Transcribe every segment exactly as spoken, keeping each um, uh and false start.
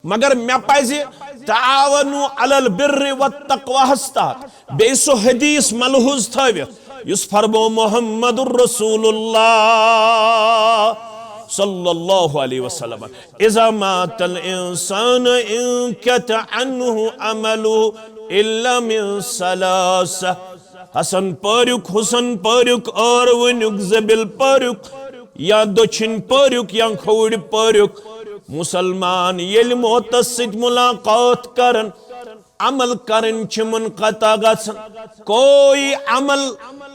مگر مےٚ پزِ تعاونوا علی البر والتقویٰ ہس تحت بیٚیہِ سُہ حدیث ملحوظ تھٲوِتھ، یُس فرمو محمد رسول اللہ صلی اللہ علیہ وسلم، اذا مات الانسان انقطع عنہ عمله الا من ثلاث۔ حسن پٲریُک، حسن پٲریُک، ٲروٕنیُک، زٔبِل پٲریُک، یا دٔچھِنۍ پٲریُک، یا کھووُرۍ پٲریُک۔ مسلمان ییٚلہِ موتس سۭتۍ ملاقات کرن، عمل کرٕنۍ چھِ منقطع گژھان۔ کوئی عمل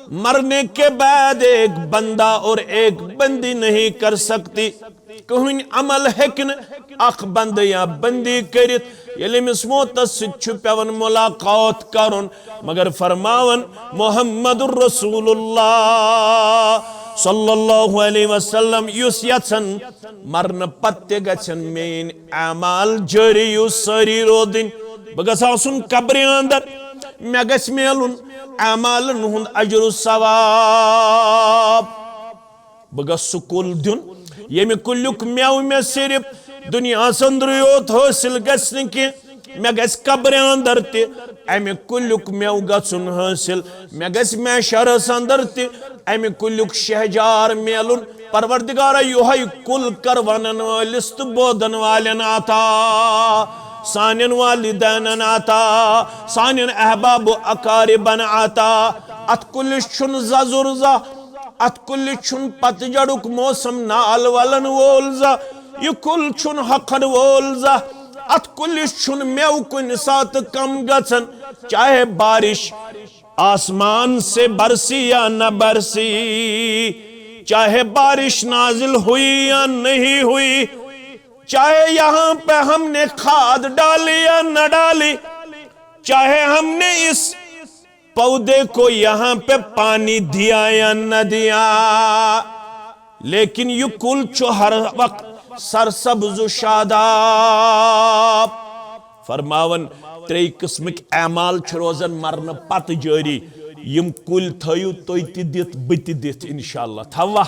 مرنے کے بعد ایک بندہ اور ایک بندی نہیں کر سکتی۔ کٕہٕنۍ عمل ہیٚکہِ نہٕ اکھ بندٕ یا بندی کٔرِتھ، ییٚلہِ أمِس موتس سۭتۍ چھُ پٮ۪وان ملاقات کرُن۔ مگر فرماوان محمد رسول اللہ صلی اللہ علیہ وسلم، یُس یژھن مرنہٕ پتہٕ تہِ گژھن میٲنۍ اعمال جٲری یُس سٲری روزٕنۍ، بہٕ گژھٕ آسُن قبرِ اندر، مےٚ گژھِ میلُن اعمالن ہُنٛد اجر و ثواب۔ بہٕ گژھٕ سُہ کُل دیُن، ییٚمہِ کُلیُک مٮ۪وٕ مےٚ صرف دُنیاہَس أنٛدرٕے یوت حٲصِل گژھِ نہٕ کینٛہہ، مےٚ گژھِ قبرِ اندر تہِ اَمہِ کُلیُک مٮ۪وٕ گژھُن حٲصِل، مےٚ گژھِ محشرَس اندر تہِ اَمہِ کُلیُک شہجار میلُن۔ پروردگارا، یِہوٚے کُل کر وَنَن وٲلِس تہٕ بوزَن والٮ۪ن عطا، سانٮ۪ن والدینَن عطا، سانٮ۪ن احباب و اقاربَن عطا۔ اَتھ کُلِس چھُنہٕ زَزُر زانٛہہ، اتھ کُلِس چھُنہٕ پتجھڑُک موسم نال ولن وول زانٛہہ، یہِ کُل چھُنہٕ ہۄکھن وول زانٛہہ، اتھ کُلِس چھُنہٕ مٮ۪وٕ کُنہِ ساتہٕ کم گژھان، چاہے بارش آسمان سے برسی یا نہ برسی، چاہے بارش نازل ہوئی یا نہیں ہوئی، چاہے یہاں پہ ہم نے کھاد ڈالی یا نہ ڈالی، چاہے ہم نے اس پودے کو یہاں پہ پانی دیا یا نہ دیا، لیکن یہِ کُل چھُ ہر وقت سرسبز و شاداب۔ فرماوان، ترٛیٚیہِ قٕسمٕکۍ اعمال چھِ روزان مرنہٕ پتہٕ جٲری۔ یِم کُلۍ تھٲیِو تُہۍ تہِ دِتھ، بہٕ تہِ دِتھ، انشاءاللہ۔ تھاووا؟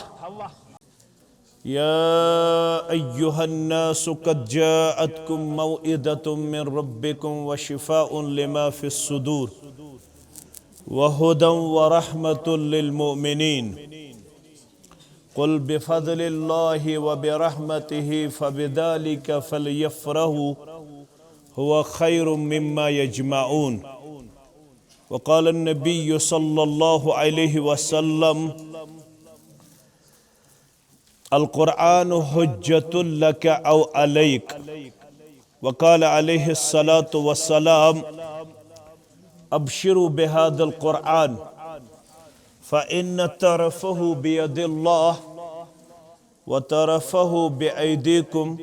يا أيها الناس قد جاءتكم موعظة من ربكم وشفاء لما في الصدور وهدى ورحمة للمؤمنين. قل بفضل الله وبرحمته فبذلك فليفرحوا هو خير مما يجمعون. وقال النبي صلى الله عليه وسلم: القرآن حجة لك أو عليك. وقال عليه الصلاة والسلام: أبشروا بهذا القرآن، فإن طرفه بيد الله، وطرفه بأيديكم،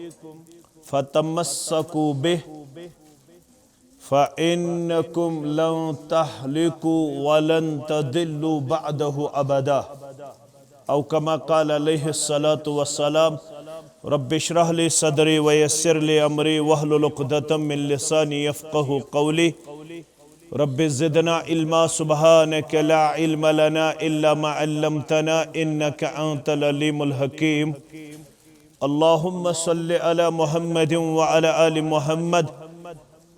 فتمسكوا به، فإنكم لن تهلكوا ولن تضلوا بعده أبدا. أو كما قال عليه الصلاة والسلام. رب اشرح لي صدري ويسر لي أمري واحلل عقدة من لساني يفقه قولي. رب زدنا علما، سبحانك لا علم لنا إلا ما علمتنا إنك أنت العليم الحكيم. اللهم صل على محمد وعلى آل محمد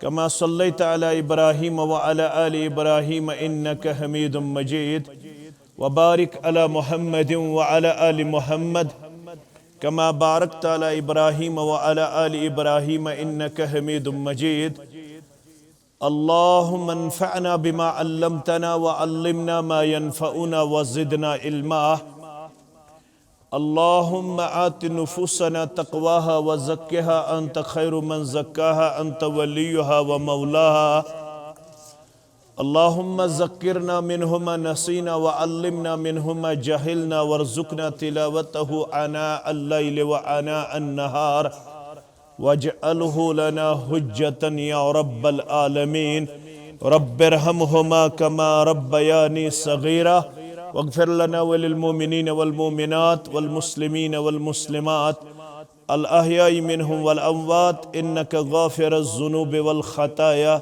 كما صليت على إبراهيم وعلى آل إبراهيم إنك حميد مجيد. وبارك على محمد وعلى آل محمد كما باركت على إبراهيم وعلى آل إبراهيم إنك حميد مجيد. اللهم انفعنا بما علمتنا وعلمنا ما ينفعنا وزدنا علما. اللهم آت نفوسنا تقواها وزكها أنت خير من زكاها أنت وليها ومولاها. اللهم ذكرنا منه ما نسينا وعلمنا منه ما جهلنا وارزقنا تلاوته آناء الليل وآناء النهار واجعله لنا حجة يا رب العالمين. رب ارحمهما كما ربياني صغيرا. واغفر لنا وللمؤمنين والمؤمنات والمسلمين والمسلمات الأحياء منهم والأموات إنك غافر الذنوب والخطايا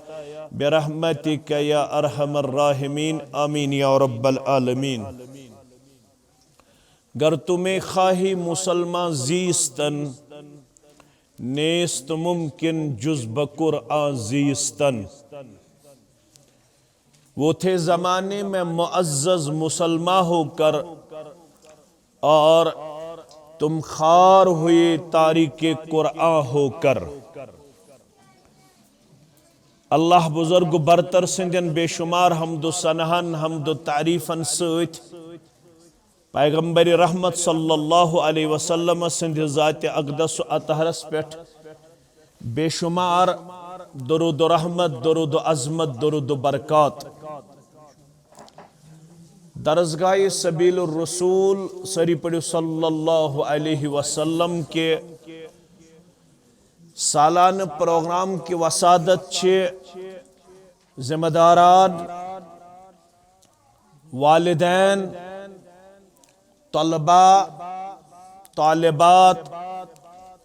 برحمتك يا أرحم الراحمين. آمين يا رب العالمين. گر تو میخواهی مسلمان زیستن، نیست ممکن جز بہ قرآن زیستن۔ وہ تھے زمانے میں معزز مسلمان ہو کر، اور تم خوار ہوئے تارک قرآن ہو کر۔ اللہ بزرگ برتر سندین بے شمار حمد و ثناہن، حمد و تعریفن سۭتۍ پیغمبر رحمت صلی اللہ علیہ وسلم سندِ ذاتِ اقدس و اطہرس پٮ۪ٹھ بے شمار درود و رحمت، درود و عظمت، درود و برکات۔ درسگاہ سبیل الرسول، سٲری پٔرِو صلی اللہ علیہ وسلم کے سالانہ پروگرام کی وسادت چھِ ذمہ داران، والدین، طلباء، طالبات،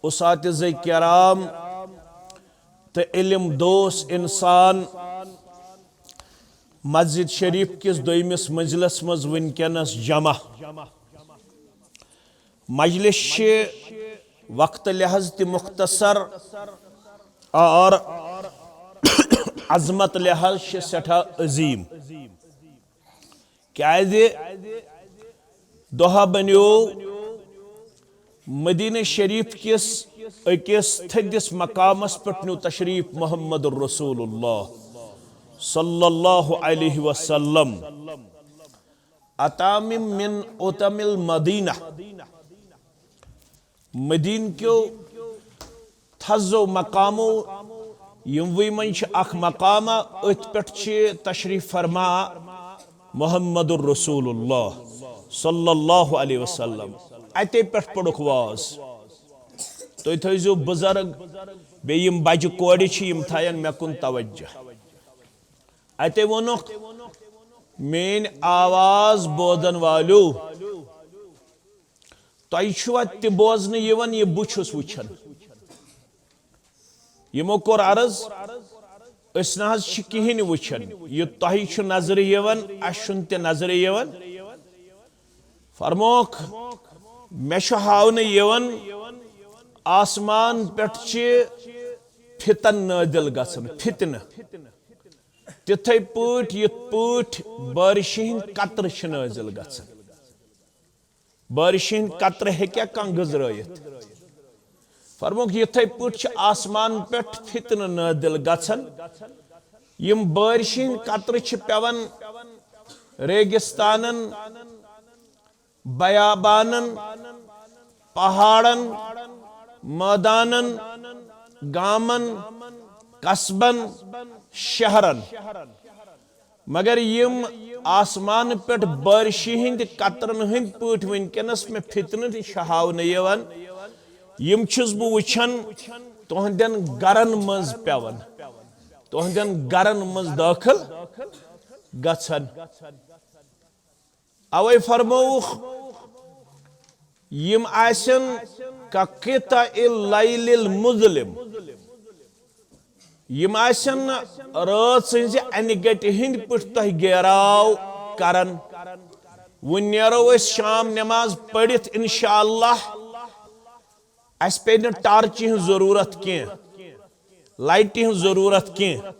اساتذہ کرام تہٕ علم دوست انسان مسجد شریف کِس دوٚیمِس منزلس منٛز وٕنکیٚنس جمع۔ مجلس چھِ وقت لحاظ تہِ مختصر اور عظمت لحاظ چھِ سٮ۪ٹھاہ عظیٖم۔ کیازِ دۄہ بنیو مدینہ شریف کِس أکِس تھٔدِس مقامس پٮ۪ٹھ نیوٗ تشریف محمد رسول اللہ صلی اللہ علیہ وسلم۔ اتام من اتم المدینہ، مدینہ کیو تھزو مقامو یِموٕے منٛز چھِ اکھ مقامہ، أتھۍ پٮ۪ٹھ چھِ تشریف فرما محمد رسول اللہ صلی اللہ علیہ وسلم۔ اتے پٮ۪ٹھ پوٚرُکھ واز۔ تُہۍ تھٲیزیو بُزرگ، بیٚیہِ یِم بجہِ کورِ چھِ، یِم تھاین مےٚ کُن توجہ۔ اتے ووٚنُکھ، میٲنۍ آواز بوزن والیو، تۄہہِ چھُوا تہِ بوزنہٕ یِوان یہِ بہٕ چھُس وٕچھان؟ یِمو کوٚر عرض، أسۍ نہ حظ چھِ کِہیٖنۍ وٕچھان، یہِ تۄہہِ چھُ نظرِ یِوان، اَسہِ چھُنہٕ تہِ نظرِ یِوان۔ فرموکھ، مےٚ چھُ ہاونہٕ یِوان آسمان پٮ۪ٹھ چھِ فتن نٲزِل گژھان، فتنہٕ۔ تِتھے پٲٹھۍ یِتھ پٲٹھۍ بارشہِ ہٕنٛدۍ قطرٕ چھِ نٲزِل گژھان۔ بارشہِ ہٕنٛدۍ قطرٕ ہیٚکیٛاہ کانٛہہ گٔنزرٲیِتھ؟ فرموکھ، یِتھے پٲٹھۍ چھِ آسمان پٮ۪ٹھ فتنہٕ نٲزِل گژھان۔ یِم بارشہِ ہٕنٛدۍ قطرٕ چھِ پٮ۪وان ریگستانن، بیابانن، پہاڑن، مٲدانن، گامن، قصبن، شہرن۔ مگر یِم آسمان پٮ۪ٹھ بارشہِ ہٕنٛدۍ قطرن ہٕنٛدۍ پٲٹھۍ وٕنکیٚنس مےٚ فتنہٕ تہِ چھِ ہاونہٕ یِوان، یِم چھُس بہٕ وٕچھان تُہنٛدٮ۪ن گرن منٛز پٮ۪وان، تُہنٛدٮ۪ن گرن منٛز دٲخل گژھان۔ اوے فرمووُکھ، یِم آسن کقطع اللیل المظلم، یِم آسن رٲژ ہٕنزِ انہِ گٹہِ ہٕنٛدۍ پٲٹھۍ تۄہہِ گیراو کران۔ وۄنۍ نیرو أسۍ شام نماز پٔرِتھ انشاءاللہ۔ اسہِ پیٚیہِ نہٕ ٹارچہِ ہٕنٛز ضروٗرت کینٛہہ، لایٹہِ ہٕنٛز ضروٗرت کینٛہہ،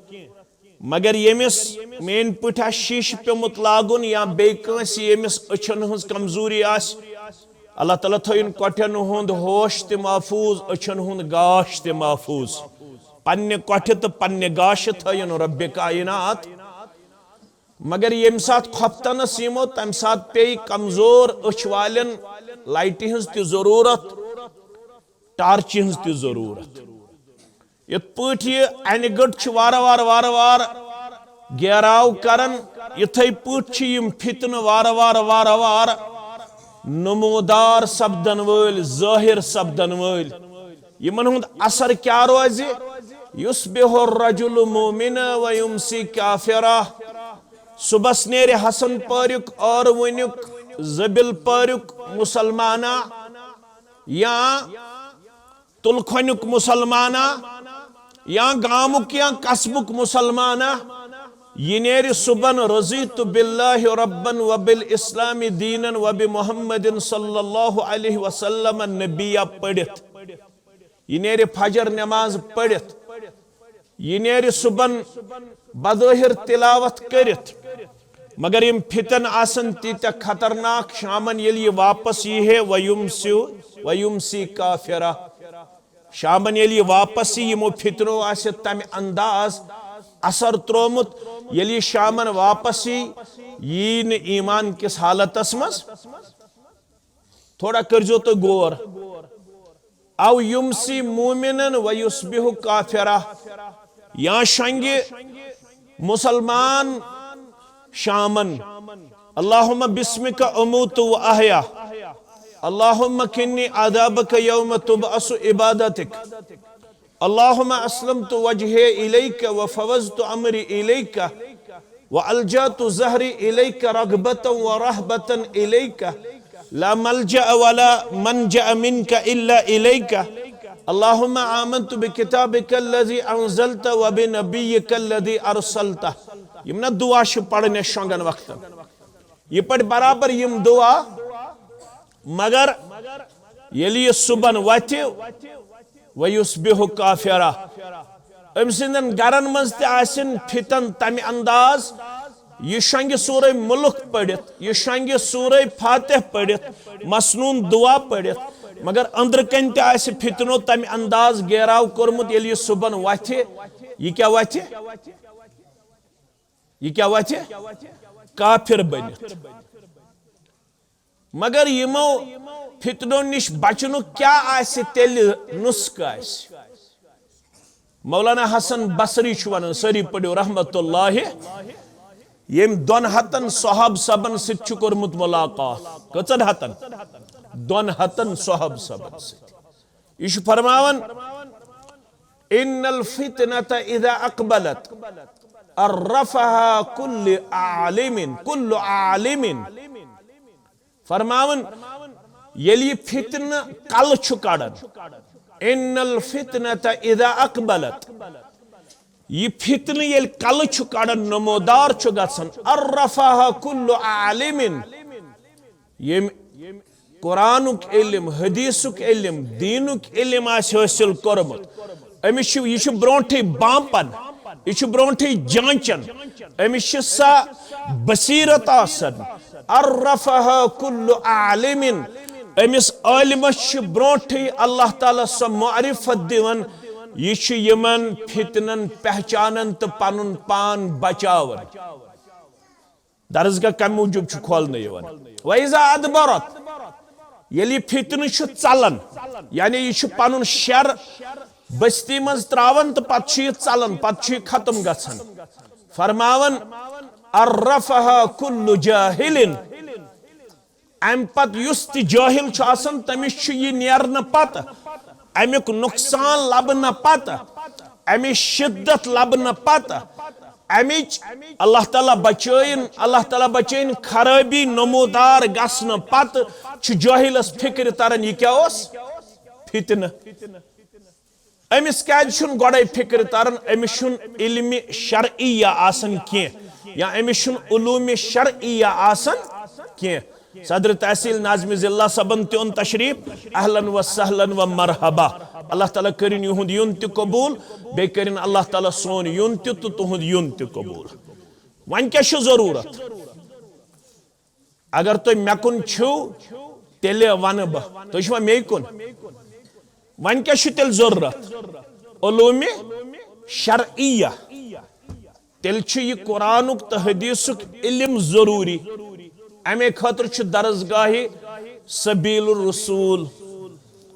مگر ییٚمِس میٛٲنۍ پٲٹھۍ آسہِ شیٖشہٕ پیوٚمُت لاگُن یا بیٚیہِ کٲنٛسہِ ییٚمِس أچھن ہٕنٛز کمزوری آسہِ، اللہ تعالیٰ تھٲیِن کۄٹھٮ۪ن ہُنٛد ہوش تہِ محفوٗظ، أچھن ہُنٛد گاش تہِ محفوٗظ۔ پننہِ کۄٹھِ تہٕ پننہِ گاشہِ تھٲیِن رۄبِ کائنات۔ مگر ییٚمہِ ساتہٕ خۄفتنس یِمو، تمہِ ساتہٕ پیٚیہِ کمزور أچھ والٮ۪ن لایٹہِ ہٕنٛز تہِ ضروٗرت، ٹارچہِ ہٕنٛز تہِ ضروٗرت۔ یِتھ پٲٹھۍ یہِ انہِ گٔٹ چھِ وارٕ وارٕ، وارٕ وارٕ گیراو کران، یِتھے پٲٹھۍ چھِ یِم فتنہٕ وارٕ وارٕ، وارٕ وارٕ نمودار سپدن وٲلۍ، ظٲہِر سپدن وٲلۍ۔ یِمن ہُنٛد اثر کیٛاہ روزِ؟ یصبح الرجل مؤمنا و یمسی کافرا۔ صبحس نیرِ حسن پٲریُک، ٲروٕنیُک، زٔبِل پٲریُک مسلمانا، یا تُلکھۄنیُک مسلمانا، یا گامُک یا قصبُک مسلمانا۔ یہِ نیرِ صبحن رضیت باللہ ربا و بالاسلام دینا و بمحمد صلی اللہ علیہ وسلم نبیا پٔرِتھ۔ یہِ نیرِ فجر نماز پٔرِتھ، یہِ نیرِ صبحن بظٲہر تلاوت کٔرِتھ، مگر یِم فتن آسن تیٖتیٛاہ خطرناک، شامن ییٚلہِ یہِ واپس یی ہے، وَیُمسِو، وَیُمسی کافرہ، شامن ییٚلہِ یہِ واپس یی، یِمو فتنو آسہِ تمہِ انداز اثر ترٛوومُت، ییٚلہِ یہِ شامن واپس یی، یی نہٕ ایمان کِس حالتس منٛز۔ تھوڑا کٔرزیو تُہۍ غور۔ او یمسی مومنن و یصبح کافرہ، یا شنگہِ مسلمان شامن، اللہم بسمک اموت و احیا، اللہم قنی عذابک یوم تبعث عبادتک، اللہم اسلمت وجہی الیک و فوضت امری الیک، وَأَلْجَأْتُ ظَهْرِي إِلَيْكَ رَغْبَةً وَرَهْبَةً إِلَيْكَ، لَا مَلْجَأَ وَلَا مَنْجَأَ مِنْكَ إِلَّا إِلَيْكَ، اللَّهُمَّ آمَنْتُ بِكِتَابِكَ الَّذِي أَنْزَلْتَ وَبِنَبِيِّكَ الَّذِي أَرْسَلْتَ۔ یِم نہ دعا چھِ پرٕنۍ اَسہِ شۄنٛگن وقتن۔ یہِ پرِ برابر یِم دعا، مگر ییٚلہِ یہِ صُبحن وۄتھِ، وَیُصْبِحُ کافِرًا، أمۍ سٕنٛدٮ۪ن گرن منٛز تہِ آسن فتن تمہِ انداز، یہِ شۄنگہِ سورہ ملک پٔرِتھ، یہِ شۄنگہِ سورہ فاتح پٔرِتھ، مسنون دعا پٔرِتھ، مگر أنٛدرٕ کنہِ تہِ آسہِ فتنو تمہِ انداز گیراو کوٚرمُت، ییٚلہِ یہِ صُبحن وۄتھِ، یہِ کیٛاہ وۄتھِ؟ یہِ کیٛاہ وۄتھِ؟ کافر بٔنِتھ۔ مگر یِمو فتنو نِش بچنُک کیٛاہ آسہِ تیٚلہِ نُسخہٕ آسہِ؟ مولانا حسن بصری چھُ ونان، سٲری پٔرِو رحمت اللہ، ییٚمۍ دۄن ہتن صحاب صٲبن سۭتۍ چھُ کوٚرمُت ملاقات۔ کٔژن ہتن؟ دۄن ہتن صحاب صٲبن سۭتۍ۔ یہِ چھُ فرماوان، ان الفتنة اذا اقبلت عرفها كل عالم، كل عالم۔ فرماوان، ییٚلہِ یہِ فتنہٕ کلہٕ چھُ کڑان، ان الفتنة اذا اقبلت، یہِ فتنہٕ ییٚلہِ کلہٕ چھُ کڑان، نمودار چھُ گژھان، عرفها كل عالم، ییٚمۍ قرآنُک علم، حدیثُک علم، دیٖنُک علم آسہِ حٲصِل کوٚرمُت، أمِس چھُ، یہِ چھُ برونٛٹھٕے بانٛپن، یہِ چھُ برونٛٹھٕے جانچن، أمِس چھِ سۄ بصیرت آسان۔ عرفها كل عالم، أمِس عالمس چھِ برونٛٹھٕے اللہ تعالیٰ سۄ معرفت دِوان، یہِ چھُ یِمن فتنن پہچانان تہٕ پنُن پان بچاوان۔ درسگاہ کمہِ موٗجوٗب چھُ کھولنہٕ یِوان؟ وَإِذَا أَدْبَرَتْ، ییٚلہِ یہِ فتنہٕ چھُ ژلان، یعنی یہِ چھُ پنُن شر بستی منٛز تراوان تہٕ پتہٕ چھُ یہِ ژلان، پتہٕ چھُ یہِ ختم گژھان۔ فرماوان، عرفها كل جاهل، امہِ پتہٕ یُس تہِ جٲہِل چھُ آسان، تٔمِس چھُ یہِ نیرنہٕ پتہٕ، امیُک نۄقصان لبنہٕ پتہٕ، امِچ شدت لبنہٕ پتہٕ، امِچ اللہ تعالیٰ بچٲیِن، اللہ تعالیٰ بچٲیِن خرٲبی نمودار گژھنہٕ پتہٕ چھُ جٲہِلس فکرِ تران، یہِ کیٛاہ اوس؟ فتنہٕ۔ أمِس کیٛازِ چھُنہٕ گۄڈَے فِکرِ تَران؟ أمِس چھُنہٕ علمِ شرعیہ آسان کینٛہہ، یا أمِس چھُنہٕ علومِ شرعیہ آسان کینٛہہ۔ صدر تحصیل ناظم ضلع صٲبن تہِ اوٚن تشریف، اہلاً و سہلاً و مرحبا۔ اللہ تعالیٰ کٔرِن یِہُنٛد یُن تہِ قبوٗل، بیٚیہِ کٔرِن اللہ تعالیٰ سون یُن تہِ تہٕ تُہُنٛد یُن تہِ قبوٗل۔ وۄنۍ کیٛاہ چھُ ضروٗرت؟ اگر تُہۍ مےٚ کُن چھِو، تیٚلہِ وَنہٕ بہٕ۔ تُہۍ چھِوا مے کُن؟ وۄنۍ کیٛاہ چھُ تیٚلہِ ضروٗرت؟ علومِ شرعیہ۔ تیٚلہِ چھُ یہِ قرآنُک تہٕ حدیثُک علم ضروٗری۔ اَمے خٲطرٕ چھُ درسگاہِ سبیل الرسول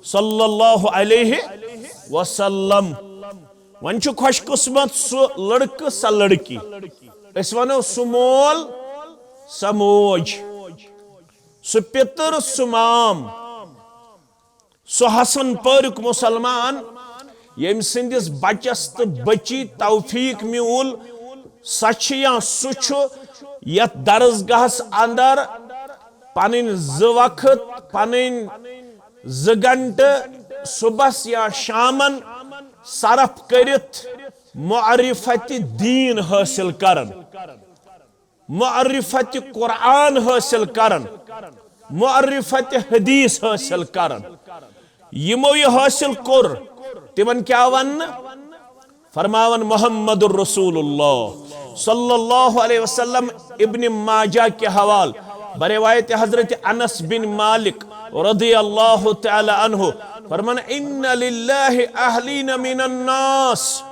صلی اللہ علیہ وسلم۔ وۄنۍ چھُ خوش قسمت سُہ لڑکہٕ، سۄ لڑکی، أسۍ وَنو سُہ مول، سۄ موج، سُہ پیٚتٕر، سُہ مام، سُہ حسن پٲریُک مُسلمان، ییٚمۍ سٕنٛدِس بچس تہٕ بچی توفیق میوٗل، سۄ چھِ یا سُہ چھُ یتھ درسگاہس اندر پنٕنۍ زٕ وقت، پنٕنۍ زٕ گھنٹہٕ صبحس یا شامن صرف کٔرِتھ معرفت دین حٲصِل کران، معرفت قرآن حٲصِل کران، معرفت حدیث حٲصِل کران۔ یِمو یہِ حٲصِل کوٚر، تِمن کیٛاہ وننہٕ؟ فرماون محمد رسول اللہ صلی اللہ علیہ وسلم، ابن ماجہ کہِ حوالہٕ، بروایت حضرت انس بن مالک رضی اللہ تعالی عنہ، فرمان، ان للہ اہلین من الناس،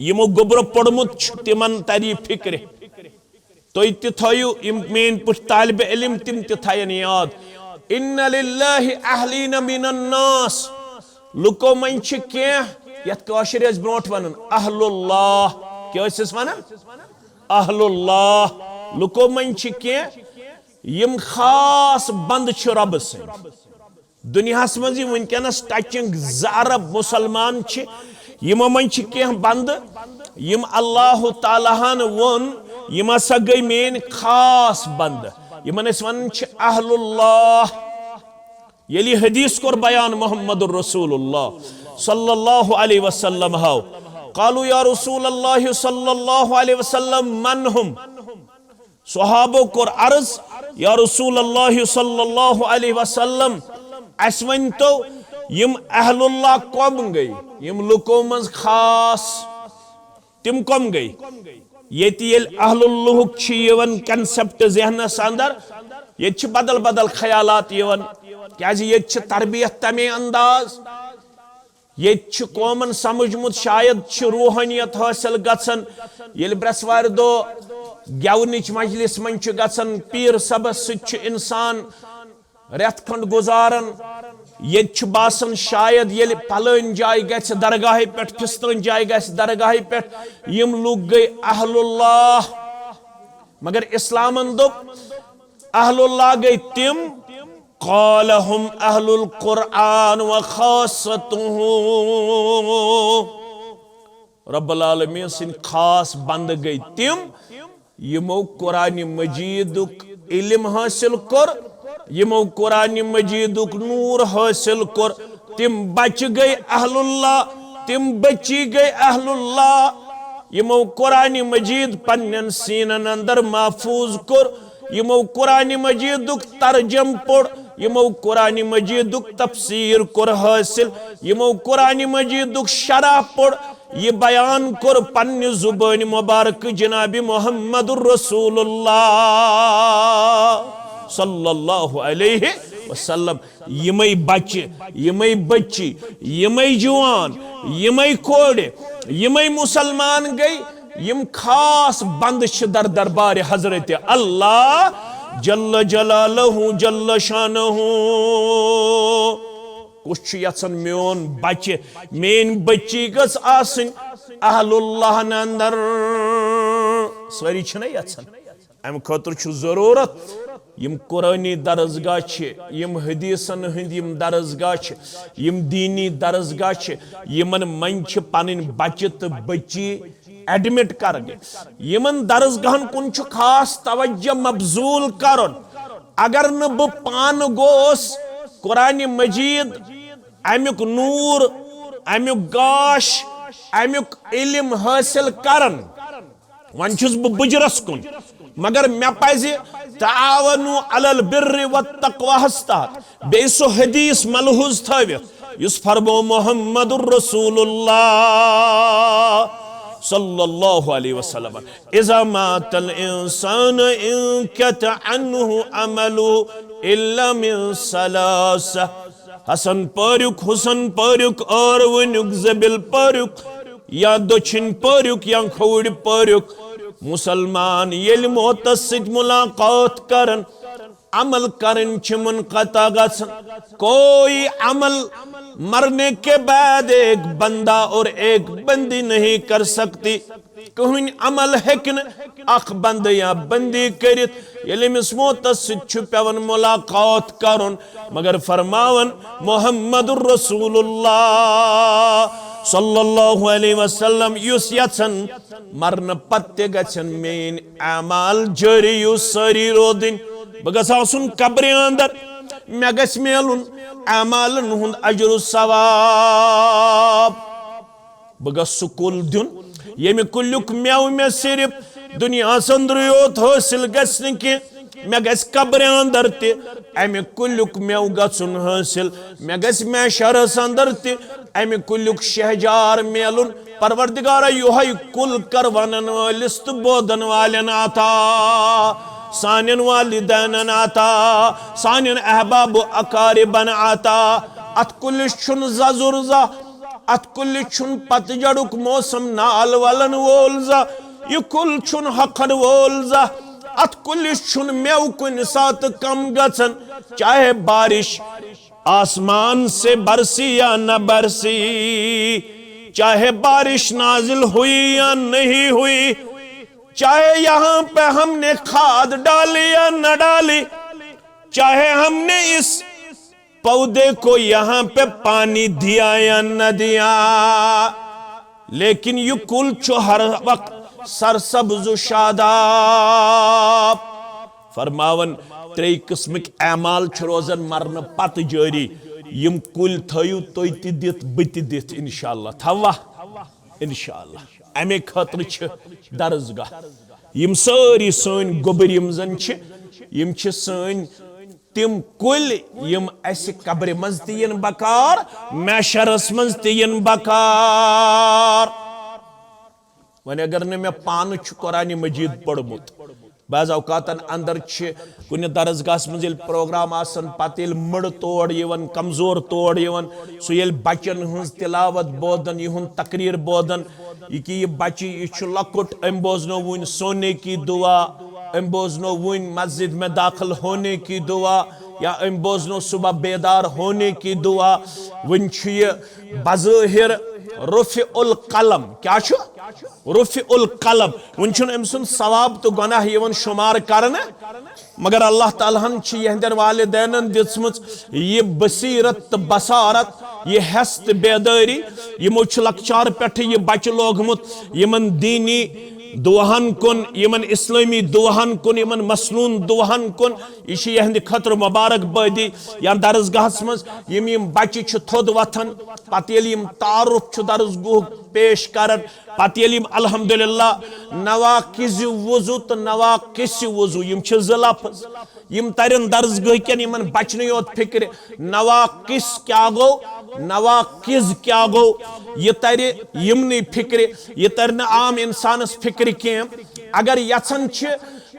یِمو گوٚبرو پوٚرمُت چھُ تِمن تری فکرِ۔ تُہۍ تہِ تھٲیِو، یِم میٲنۍ پٲٹھۍ طالب علم، تِم تہِ تھاین یاد۔ ان للہ اہلین من الناس، لُکو منٛز چھِ کینٛہہ، یتھ کٲشِر ٲسۍ برونٛٹھ ونان اہل اللہ۔ کیٛاہ ٲسۍ أسۍ ونان؟ اہل اللہ۔ لُکو منٛز چھِ کینٛہہ، یِم خاص بندٕ چھِ رۄبہٕ سٕنٛدۍ۔ دُنیاہس منٛز یِم وٕنکیٚنس ٹچنگ زٕ ارب مسلمان چھِ، یِمو منٛز چھِ کینٛہہ بندٕ، یِم اللہ تعالیٰ ہن ووٚن، یِم ہسا گٔے میٲنۍ خاص بندٕ، یِمن أسۍ ونان چھِ اہل اللہ۔ ییٚلہِ یہِ حدیث کوٚر بیان محمد رسول اللہ صلی اللہ علیہ وسلم ہو، قالوا یا رسول اللہ صلی اللہ علیہ وسلم من هم؟ صحابو کوٚر عرض، یا رسول اللہ صلی اللہ علیہ وسلم، اسہِ ؤنۍ تو، یِم اہل اللہ کۄم گٔے، یِم لُکو منٛز خاص، تِم کۄم گٔے؟ ییٚتہِ ییٚلہِ اہل اللہُک چھُ یِوان concept ذہنس اندر، ییٚتہِ چھِ بدل بدل خیالات یِوان، کیازِ ییٚتہِ چھِ تربیت تمے انداز۔ ییٚتہِ چھُ قومن سمجھمُت، شاید چھِ روحانیت حٲصِل گژھان۔ ییٚلہِ برٛٮ۪سوارِ دۄہ گٮ۪ونٕچ مجلس منٛز چھُ گژھان، پیٖر صٲبس سۭتۍ چھُ انسان رٮ۪تھ کھنٛڈ گُزاران۔ ییٚتہِ چھُ باسان، شاید ییٚلہِ پلٲنۍ جایہِ گژھِ درگاہہِ پٮ۪ٹھ، فستٲنۍ جایہِ گژھِ درگاہہِ پٮ۪ٹھ، یِم لُکھ گٔے اہل اللہ۔ مگر اسلامن دوٚپ، اہل اللہ گٔے تِم، قال هم اہل القرآن و خاصته۔ رب العالمین سٕنٛدۍ خاص بندٕ گٔے تِم، یِمو قرآن مجیدُک علم حٲصِل کوٚر، یِمو قرآن مجیدُک نور حٲصِل کوٚر، تِم بچہِ گٔے اہل اللہ، تِم بچی گٔے اہل اللہ۔ یِمو قرآن مجید پننٮ۪ن سیٖنن اندر محفوظ کوٚر، یِمو قرآن مجیدُک ترجم پوٚر، یِمو قرآن مجیدُک تفسیر کوٚر حٲصِل، یِمو قرآن مجیدُک شرح پوٚر، یہِ بیان کوٚر پننہِ زبٲنۍ مبارک جناب محمد رسول اللہ صلی اللہ علیہ وسلم۔ یِمے بچہِ، یِمے بچی، یِمے جوان، یِمے کورِ، یِمے مسلمان گٔے، یِم خاص بندٕ چھِ در دربارِ حضرت اللہ جل جلالہ جل شانہ۔ کُس چھُ یژھان میون بچہِ، میٲنۍ بچی گٔژھ آسٕنۍ اہل اللہ ہن اندر؟ سٲری چھِنہ یژھان؟ امہِ خٲطرٕ چھُ ضروٗرت یِم قرآنی درسگاہ چھِ، یِم حدیثن ہٕنٛدۍ یِم درسگاہ چھِ، یِم دینی درسگاہ چھِ، یِمن منٛز چھِ پنٕنۍ بچہِ تہٕ بچی admit کرٕنۍ۔ یِمن درسگاہن کُن چھُ خاص توجہ مبذول کرُن۔ اگر نہٕ بہٕ پانہٕ گوس قرآن مجید، امیُک نور، امیُک گاش، امیُک علم حٲصِل کران، وۄنۍ چھُس بہٕ بُجرس کُن، مگر مےٚ پزِ تعاونوا علی البر والتقوی ہس تحت بیٚیہِ سُہ حدیث ملحوظ تھٲوِتھ، یُس فرمو محمد رسول اللہ صلی اللہ علیہ وسلم، اذا مات الانسان انقطع عنه عمله الا من ثلاث۔ حسن پٲریُک، حسن پٲریُک، ٲروٕنیُک، زٔبِل پٲریُک، یا دٔچھِنۍ پٲریُک، یا کھووُرۍ پٲریُک۔ مسلمان ییٚلہِ موتس سۭتۍ ملاقات کرن، عمل کرٕنۍ چھِ منقطع گژھان۔ کوئی عمل مرنے کے بعد ایک بندہ اور ایک بندی نہیں کر سکتی۔ کٕہٕنۍ عمل ہیٚکہِ نہٕ اکھ بندٕ یا بندی کٔرِتھ، ییٚلہِ أمِس موتس سۭتۍ چھُ پٮ۪وان ملاقات کرُن۔ مگر فرماوان محمد رسول اللہ صلی اللہ علیہ وسلم، یُس یژھان مرنہٕ پتہٕ تہِ گژھن میٲنۍ اعمال جٲری یُس سٲری روزٕنۍ، بہٕ گژھٕ آسُن قبرِ اندر، مےٚ گژھِ میلُن اعمالن ہُنٛد اجر و ثواب۔ بہٕ گژھٕ سُہ کُل دیُن، ییٚمہِ کُلیُک مٮ۪وٕ مےٚ صرف دُنیاہَس اندرٕے یوت حٲصِل گژھِ نہٕ کینٛہہ، مےٚ گژھِ قبرِ اندر تہِ اَمہِ کُلیُک مٮ۪وٕ گژھُن حٲصِل، مےٚ گژھِ محشرَس اندر تہِ امہِ کُلیُک شہجار میلُن۔ پروردگارا، یۄہے کُل کر ونن وٲلِس تہٕ بوزن والٮ۪ن عطا، سانٮ۪ن والدینن عطا، سانٮ۪ن احباب و اقاربن عطا۔ اتھ کُلِس چھُنہٕ ززُر زانٛہہ، اتھ کُلِس چھُنہٕ پتجھڑُک موسم نال ولن وول زانٛہہ، یہِ کُل چھُنہٕ ہۄکھن وول زانٛہہ، اتھ کُلِس چھُنہٕ مٮ۪وٕ کُنہِ ساتہٕ کم گژھان، چاہے بارش آسمان سے برسی یا نہ برسی، چاہے بارش نازل ہوئی یا نہیں ہوئی، چاہے یہاں پہ ہم نے کھاد ڈالی یا نہ ڈالی، چاہے ہم نے اس پودے کو یہاں پہ پانی دیا یا نہ دیا، لیکن یہ کل چھُ ہر وقت سرسبز و شاداب۔ فرماوان، ترٛے قٕسمٕکۍ اعمال چھِ روزان مرنہٕ پتہٕ جٲری۔ یِم کُلۍ تھٲیِو تُہۍ تہِ دِتھ، بہٕ تہِ دِتھ، انشاءاللہ۔ تھاوا؟ انشاءاللہ۔ امے خٲطرٕ چھِ درسگاہ۔ یِم سٲری سٲنۍ گوٚبٕرۍ یِم زن چھِ، یِم چھِ سٲنۍ تِم کُلۍ یِم اسہِ قبرِ منٛز تہِ یِن بکار، محشرس منٛز تہِ یِن بکار۔ وۄنۍ اگر نہٕ مےٚ پانہٕ چھُ قرآن مجید پوٚرمُت، بعض اوقاتن اندر چھِ کُنہِ درسگاہس منٛز ییٚلہِ پروگرام آسان، پتہٕ ییٚلہِ مٔڑٕ تور یِوان، کمزور تور یِوان، سُہ ییٚلہِ بچن ہٕنٛز تلاوت بوزان، یِہُنٛد تقریر بوزان، یہِ کہِ یہِ بچہِ، یہِ چھُ لۄکُٹ، أمۍ بوزنو وُنہِ سونے کی دعا، أمۍ بوزنو وُنہِ مسجد میں داخل ہونے کی دعا، یا أمۍ بوزنو صبح بیدار ہونے کی دعا۔ وُنہِ چھُ یہِ بظٲہر رفع القلم۔ کیٛاہ چھُ؟ رفع القلم۔ وُنہِ چھُنہٕ أمۍ سُنٛد ثواب تہٕ گۄناہ یِوان شُمار کرنہٕ، مگر اللہ تعالیٰ ہن چھِ یِہنٛدٮ۪ن والدینن دِژمٕژ یہِ بصیرت تہٕ بصارت، یہِ حس تہٕ بیدٲری۔ یِمو چھُ لۄکچارٕ پٮ۪ٹھٕ یہِ بچہِ لوگمُت یِمن دینی دعاہن کُن، یِمن اسلٲمی دعاہن کُن، یِمن مسنون دعاہن کُن۔ یہِ چھِ یِہنٛدِ خٲطرٕ مبارک بٲدی۔ یا درسگاہس منٛز یِم یِم بچہِ چھِ تھوٚد وۄتھان، پتہٕ ییٚلہِ یِم تعارُف چھُ درسگاہُک پیش کران، پتہٕ ییٚلہِ یِم الحمدللہ نواقض وضو تہٕ نواقص وضو، یِم چھِ زٕ لفظ، یِم ترن درسگاہ کٮ۪ن یِمن بچنٕے یوت فکرِ۔ نواقص کیٛاہ گوٚو، نواقض کیٛاہ گوٚو، یہِ ترِ یِمنٕے فکرِ، یہِ ترِ نہٕ عام انسانس فکرِ کینٛہہ۔ اگر یژھان چھِ،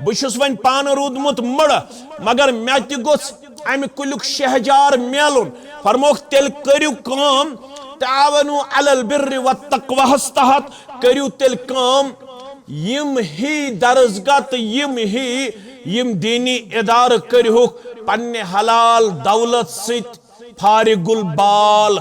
بہٕ چھُس وۄنۍ پانہٕ روٗدمُت مٔڑٕ، مگر مےٚ تہِ گوٚژھ امہِ کُلیُک شہجار میلُن۔ فرموکھ، تیٚلہِ کٔرِو کٲم، تعاونوا علی البر والتقواہس تحت کٔرِو تیٚلہِ کٲم۔ یِم ہی درسگاہ تہٕ یِم ہی یِم دینی ادارٕ کٔرِہُکھ پننہِ حلال دولت سۭتۍ فارغ البال۔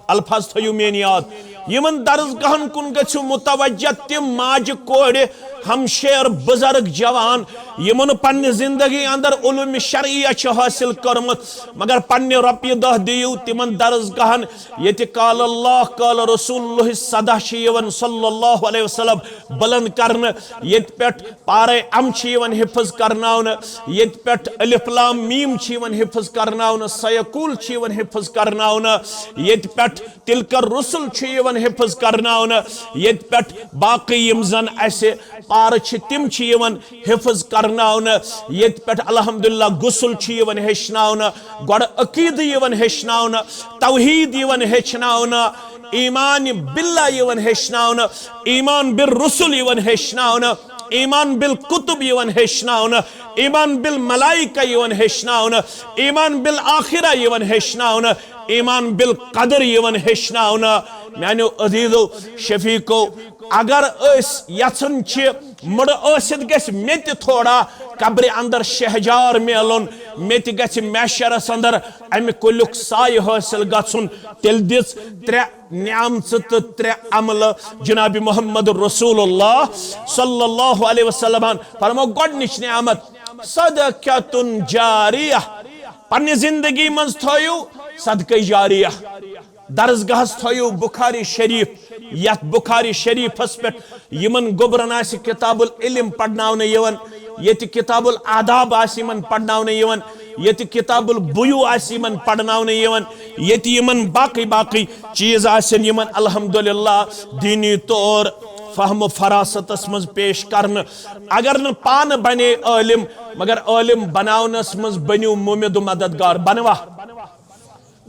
الفاظ تھٲیِو میٲنۍ یاد۔ یِمن درسگاہن کُن گٔژھِو متوجہ، تِم ماجہِ کورِ، ہمشیر، بزرگ، جوان، یِمن پننہِ زندگی اندر علوم شرعیہ چھِ حٲصِل کٔرمٕژ، مگر پننہِ رۄپیہِ دہ دِیِو تِمن درسگاہن، ییٚتہِ قال اللہ، قال رسول اللہ صدا چھِ یِوان صلی اللہ علیہ وسلم بلند کرنہٕ، ییٚتہِ پٮ۪ٹھ پارے ام چھِ یِوان حفظ کرناونہٕ، ییٚتہِ پٮ۪ٹھ الف لام میم چھِ یِوان حفظ کرناونہٕ، سیقول چھِ یِوان حفظ کرناونہٕ، ییٚتہِ پٮ۪ٹھ تلک الرسل چھُ یِوان حفظ کرناونہٕ، ییٚتہِ پٮ۪ٹھ باقٕے یِم زن اسہِ پارٕ چھِ تِم چھِ یِوان حفظ کرناونہٕ، ییٚتہِ پٮ۪ٹھ الحمدللہ غسل چھُ یِوان ہیٚچھناونہٕ، گۄڈٕ عقیدٕ یِوان ہیٚچھناونہٕ، توحید یِوان ہیٚچھناونہٕ، ایمان باللہ یِوان ہیٚچھناونہٕ، ایمان بالرسل یِوان ہیٚچھناونہٕ، ایمان بالکتب یِوان ہیٚچھناونہٕ، ایمان بالملائکہ یِوان ہیٚچھناونہٕ، ایمان بالآخرہ یِوان ہیٚچھناونہٕ، ایمان بالقدر یِوان ہیٚچھناونہٕ۔ میانیو عزیزو، شفیقو، اگر أسۍ یژھان چھِ مُڑٕ ٲسِتھ گژھِ مےٚ تہِ تھوڑا قبرِ اندر شہجار میلُن، مےٚ تہِ گژھِ محشرس اندر امہِ کُلیُک سایہِ حٲصِل گژھُن، تیٚلہِ دِژ ترٛےٚ نعمژٕ تہٕ ترٛےٚ عملہٕ جناب محمد رسول اللہ صلی اللہ علیہ وسلمن۔ فرمو گۄڈنِچ نعمت صدقۃ جاریہ، پننہِ زندگی منٛز تھٲیِو صدقہ جاریہ۔ درسگاہس تھٲیِو بخاری شریف، یتھ بخاری شریفس پٮ۪ٹھ یِمن گوٚبرن آسہِ کتاب العلم پرناونہٕ یِوان، ییٚتہِ کتاب الآداب آسہِ یِمن پرناونہٕ یِوان، ییٚتہِ کتاب البیوع آسہِ یِمن پرناونہٕ یِوان، ییٚتہِ یِمن باقٕے باقٕے چیٖز آسن یِمن الحمدللہ دینی طور فہم و فراستس منٛز پیش کرنہٕ۔ اگر نہٕ پانہٕ بنے عٲلم، مگر عٲلم بناونس منٛز بٔنِو مُمد و مددگار۔ بنوا؟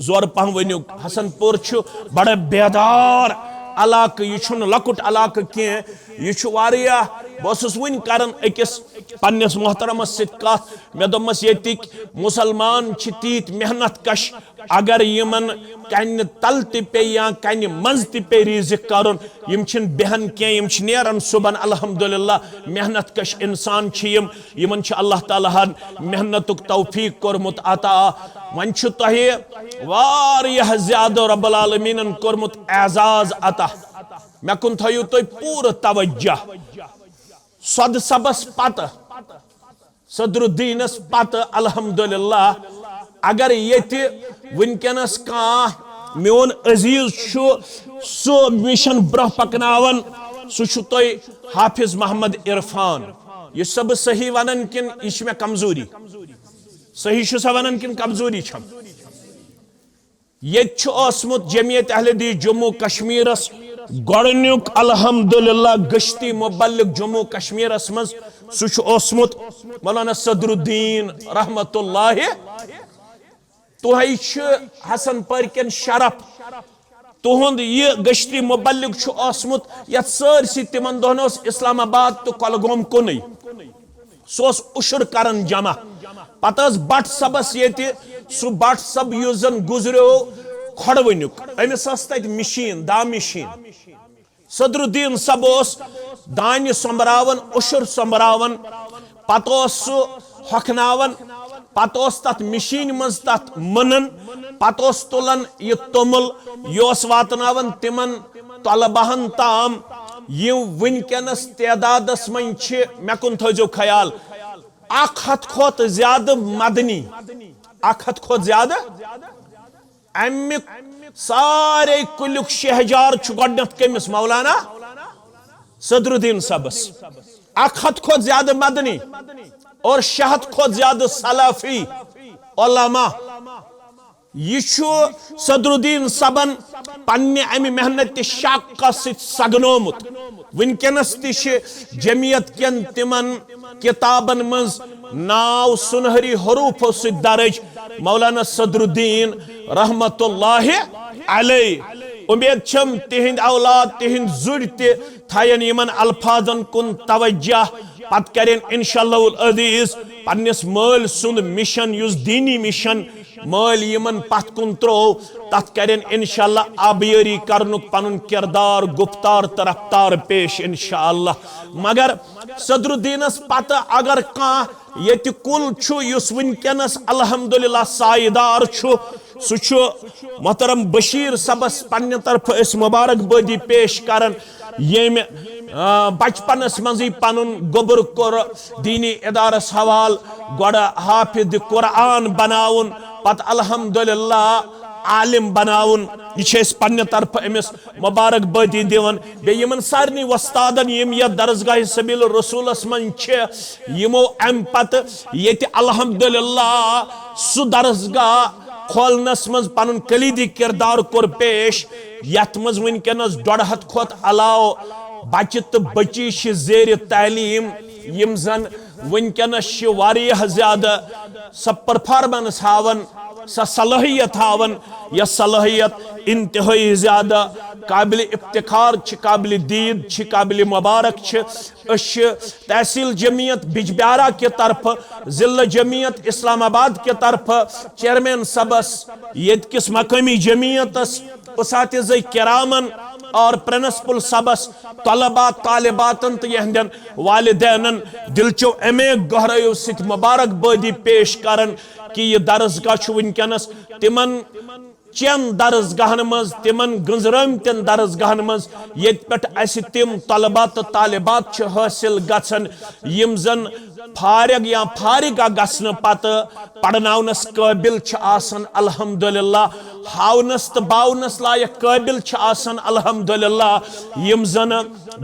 زورٕ پہم ؤنِو۔ حسن پور چھُ بڑٕ بیدار علاقہٕ، یہِ چھُنہٕ لۄکُٹ علاقہٕ کینٛہہ، یہِ چھُ واریاہ۔ بہٕ اوسُس وٕنۍ کران أکِس پننِس محترمس سۭتۍ کتھ، مےٚ دوٚپمس، ییٚتِکۍ مسلمان چھِ تیٖتۍ محنت کش، اگر یِمن کنہِ تل تہِ پیٚیہِ یا کنہِ منٛز تہِ پیٚیہِ رزق کرُن، یِم چھِنہٕ بیہان کینٛہہ، یِم چھِ نیران صبحن۔ الحمدللہ، محنت کش انسان چھِ یِم، یِمن چھُ اللہ تعالیٰ ہن محنتُک توفیق کوٚرمُت عطا۔ وۄنۍ چھُ تۄہہِ واریاہ زیادٕ رب العالمیٖنن کوٚرمُت اعزاز عطا۔ مےٚ کُن تھٲیِو تُہۍ پوٗرٕ توجہ۔ سۄدٕ صبس پتہٕ، صدر الدینس پتہٕ، الحمدللہ، اگر ییٚتہِ وٕنکیٚنس کانٛہہ میون عزیز چھُ سُہ مِشن برونٛہہ پکناوان، سُہ چھُ تۄہہِ حافظ محمد عرفان۔ یہِ چھُسا بہٕ صحیح ونان کِنہٕ یہِ چھِ مےٚ کمزوری؟ صحیح چھُسا ونان کِنہٕ کمزوری چھم؟ ییٚتہِ چھُ اوسمُت جمعیت اہل حدیث جموں کشمیرس گۄڈٕنیُک الحمدللہ گشتی مبلغ جموں کشمیرس منٛز، سُہ چھُ اوسمُت مولانا صدر الدین رحمت اللہ۔ تۄہہِ چھُ حسن پورکٮ۪ن شرف، تُہُنٛد یہِ گشتی مبلغ چھُ اوسمُت یتھ سٲرسٕے تِمن دۄہن اوس اسلام آباد تہٕ کۄلگوم کُنُے۔ سُہ اوس عُشُر کران جمع۔ پتہٕ ٲس بٹ صٲبس ییٚتہِ، سُہ بٹ صٲب یُس زن گُزریو کھۄڈوٕنیُک، أمِس ٲس تتہِ مِشیٖن، داہ مِشیٖن۔ صدر الدین صٲب اوس دانہِ سۄمبراوان، عُشُر سۄمبراوان، پتہٕ اوس سُہ ہۄکھناوان، پتہٕ اوس تتھ مِشیٖنہِ منٛز تتھ مٕنان، پتہٕ اوس تُلان یہِ توٚمُل، یہِ اوس واتناوان تِمن طلباہن تام، یِم وٕنکیٚنس تعدادس منٛز چھِ، مےٚ کُن تھٲیزیو خیال، اکھ ہتھ کھۄتہٕ زیادٕ مدنی، اکھ ہتھ کھۄتہٕ زیادٕ۔ امیُک سارے کُلیُک شہجار چھُ گۄڈٕنیتھ کٔمِس؟ مولانا صدر الدین صٲبس۔ اکھ ہتھ کھۄتہٕ زیادٕ مدنی اور شےٚ ہتھ کھۄتہٕ زیادٕ سلفی علماء۔ یہِ چھُ صدر الدین صٲبن پننہِ امہِ محنت شاقہ سۭتۍ سگنومُت۔ وٕنکیٚنس تہِ چھِ جمعیت کٮ۪ن تِمن کتابن منٛز ناو سُنہری حروفو سۭتۍ درج مولانا صدر الدین رحمت اللہ علیہ۔ اُمید چھم تِہنٛدۍ اولاد، تِہنٛدۍ زُرۍ تہِ تھاین یِمن الفاظن کُن توجہ، پتہٕ کرن انشاءاللہ العزیز پننِس مٲلۍ سُنٛد مِشن، یُس دینی مِشن مٲلۍ یِمن پتھ کُن تروو، تتھ کرن انشاءاللہ آبیٲری کرنُک پنُن کردار، گفتار تہٕ رفتار پیش انشاءاللہ۔ مگر صدر الدینس پتہٕ اگر کانٛہہ ییٚتہِ کُل چھُ یُس وٕنکیٚنس الحمدللہ سایہِ دار چھُ، سُہ چھُ محترم بشیر صٲبس پننہِ طرفہٕ أسۍ مبارک بٲدی پیش کران، ییٚمۍ، آ، بچپنس منٛزٕے پنُن گوٚبُر کوٚر دینی ادارس حوالہٕ، گۄڈٕ حافظ قرآن بناوُن، پتہٕ الحمدللہ عالم بناوُن۔ یہِ چھِ أسۍ پننہِ طرفہٕ أمِس مبارک بٲدی دِوان۔ بیٚیہِ یِمن سارنٕے وۄستادن یِم یتھ درسگاہ سبیل الرسولس منٛز چھِ، یِمو امہِ پتہٕ ییٚتہِ الحمدللہ سُہ درسگاہ کھولنس منٛز پنُن کلیدی کردار کوٚر پیش، یتھ منٛز وٕنکیٚنس ڈۄڈ ہتھ کھۄتہٕ علاوٕ بچہِ تہٕ بچی چھِ زیر تعلیٖم، یِم زن وٕنکیٚنس چھِ واریاہ زیادٕ سۄ پرفارمنس ہاوان، سۄ صلٲحیت ہاوان، یۄس صلٲحیت انتہٲئی زیادٕ قابل افتخار چھِ، قابل دید چھِ، قابل مبارک چھِ۔ أسۍ چھِ تحصیل جمعیت بجبیارہ کہِ طرفہٕ، ضلع جمعیت اسلام آباد کہِ طرفہٕ، چیئرمین صٲبس، ییٚتہِ کِس مقٲمی جمعیتس، اساتذہ کرامن اور پرنسپل صٲبس، طلباء، طالباتن تہٕ یہندٮ۪ن والدینن دلچو امیک گہرٲیو سۭتۍ مبارک بٲدی پیش کران کہِ یہِ درسگاہ چھُ وٕنکیٚنس تِمن چٮ۪ن درسگاہن منٛز، تِمن گٔنزرٲمتٮ۪ن درسگاہن منٛز، ییٚتہِ پٮ۪ٹھ اسہِ تِم طلباء تہٕ طالبات چھِ حٲصِل گژھان، یِم زن فارغ یا فارغہ گژھنہٕ پتہٕ پرناونس قٲبل چھِ آسان۔ الحمدللہ، ہاونس تہٕ باونس لایق قٲبل چھِ آسان۔ الحمدللہ، یِم زن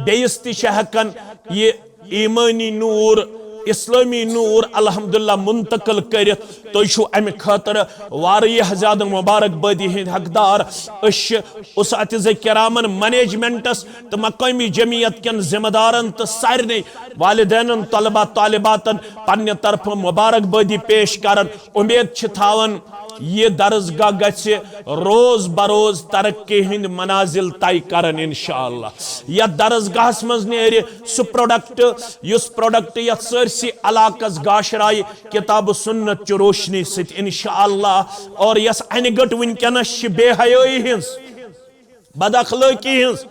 بیٚیِس تہِ چھِ ہٮ۪کان یہِ ایمٲنی نوٗر، اسلٲمی نوٗر الحمدللہ منتقل کٔرِتھ۔ تُہۍ چھِو امہِ خٲطرٕ واریاہ زیادٕ مبارک بٲدی ہٕنٛدۍ حقدار۔ أسۍ چھِ اساتذہ کرامن، منیجمنٹس تہٕ مقٲمی جمعیت کٮ۪ن ذمہٕ دارن تہٕ سارنٕے والدینن، طلباء، طالباتن پننہِ طرفہٕ مبارک بٲدی پیش کران۔ امید چھِ تھاوان یہِ درسگاہ گژھِ روز بروز ترقی ہٕنٛدۍ منازل طے کرن انشاءاللہ۔ یتھ درسگاہس منٛز نیرِ سُہ پروڈکٹ، یُس پروڈکٹ یتھ سٲرسٕے علاقس گاشرایہِ کتاب و سنت چہِ روشنی سۭتۍ انشاءاللہ۔ اور یۄس انہِ گٔٹ وٕنکیٚنس چھِ بے حیٲیی ہٕنٛز، بد اخلٲقی ہٕنٛز،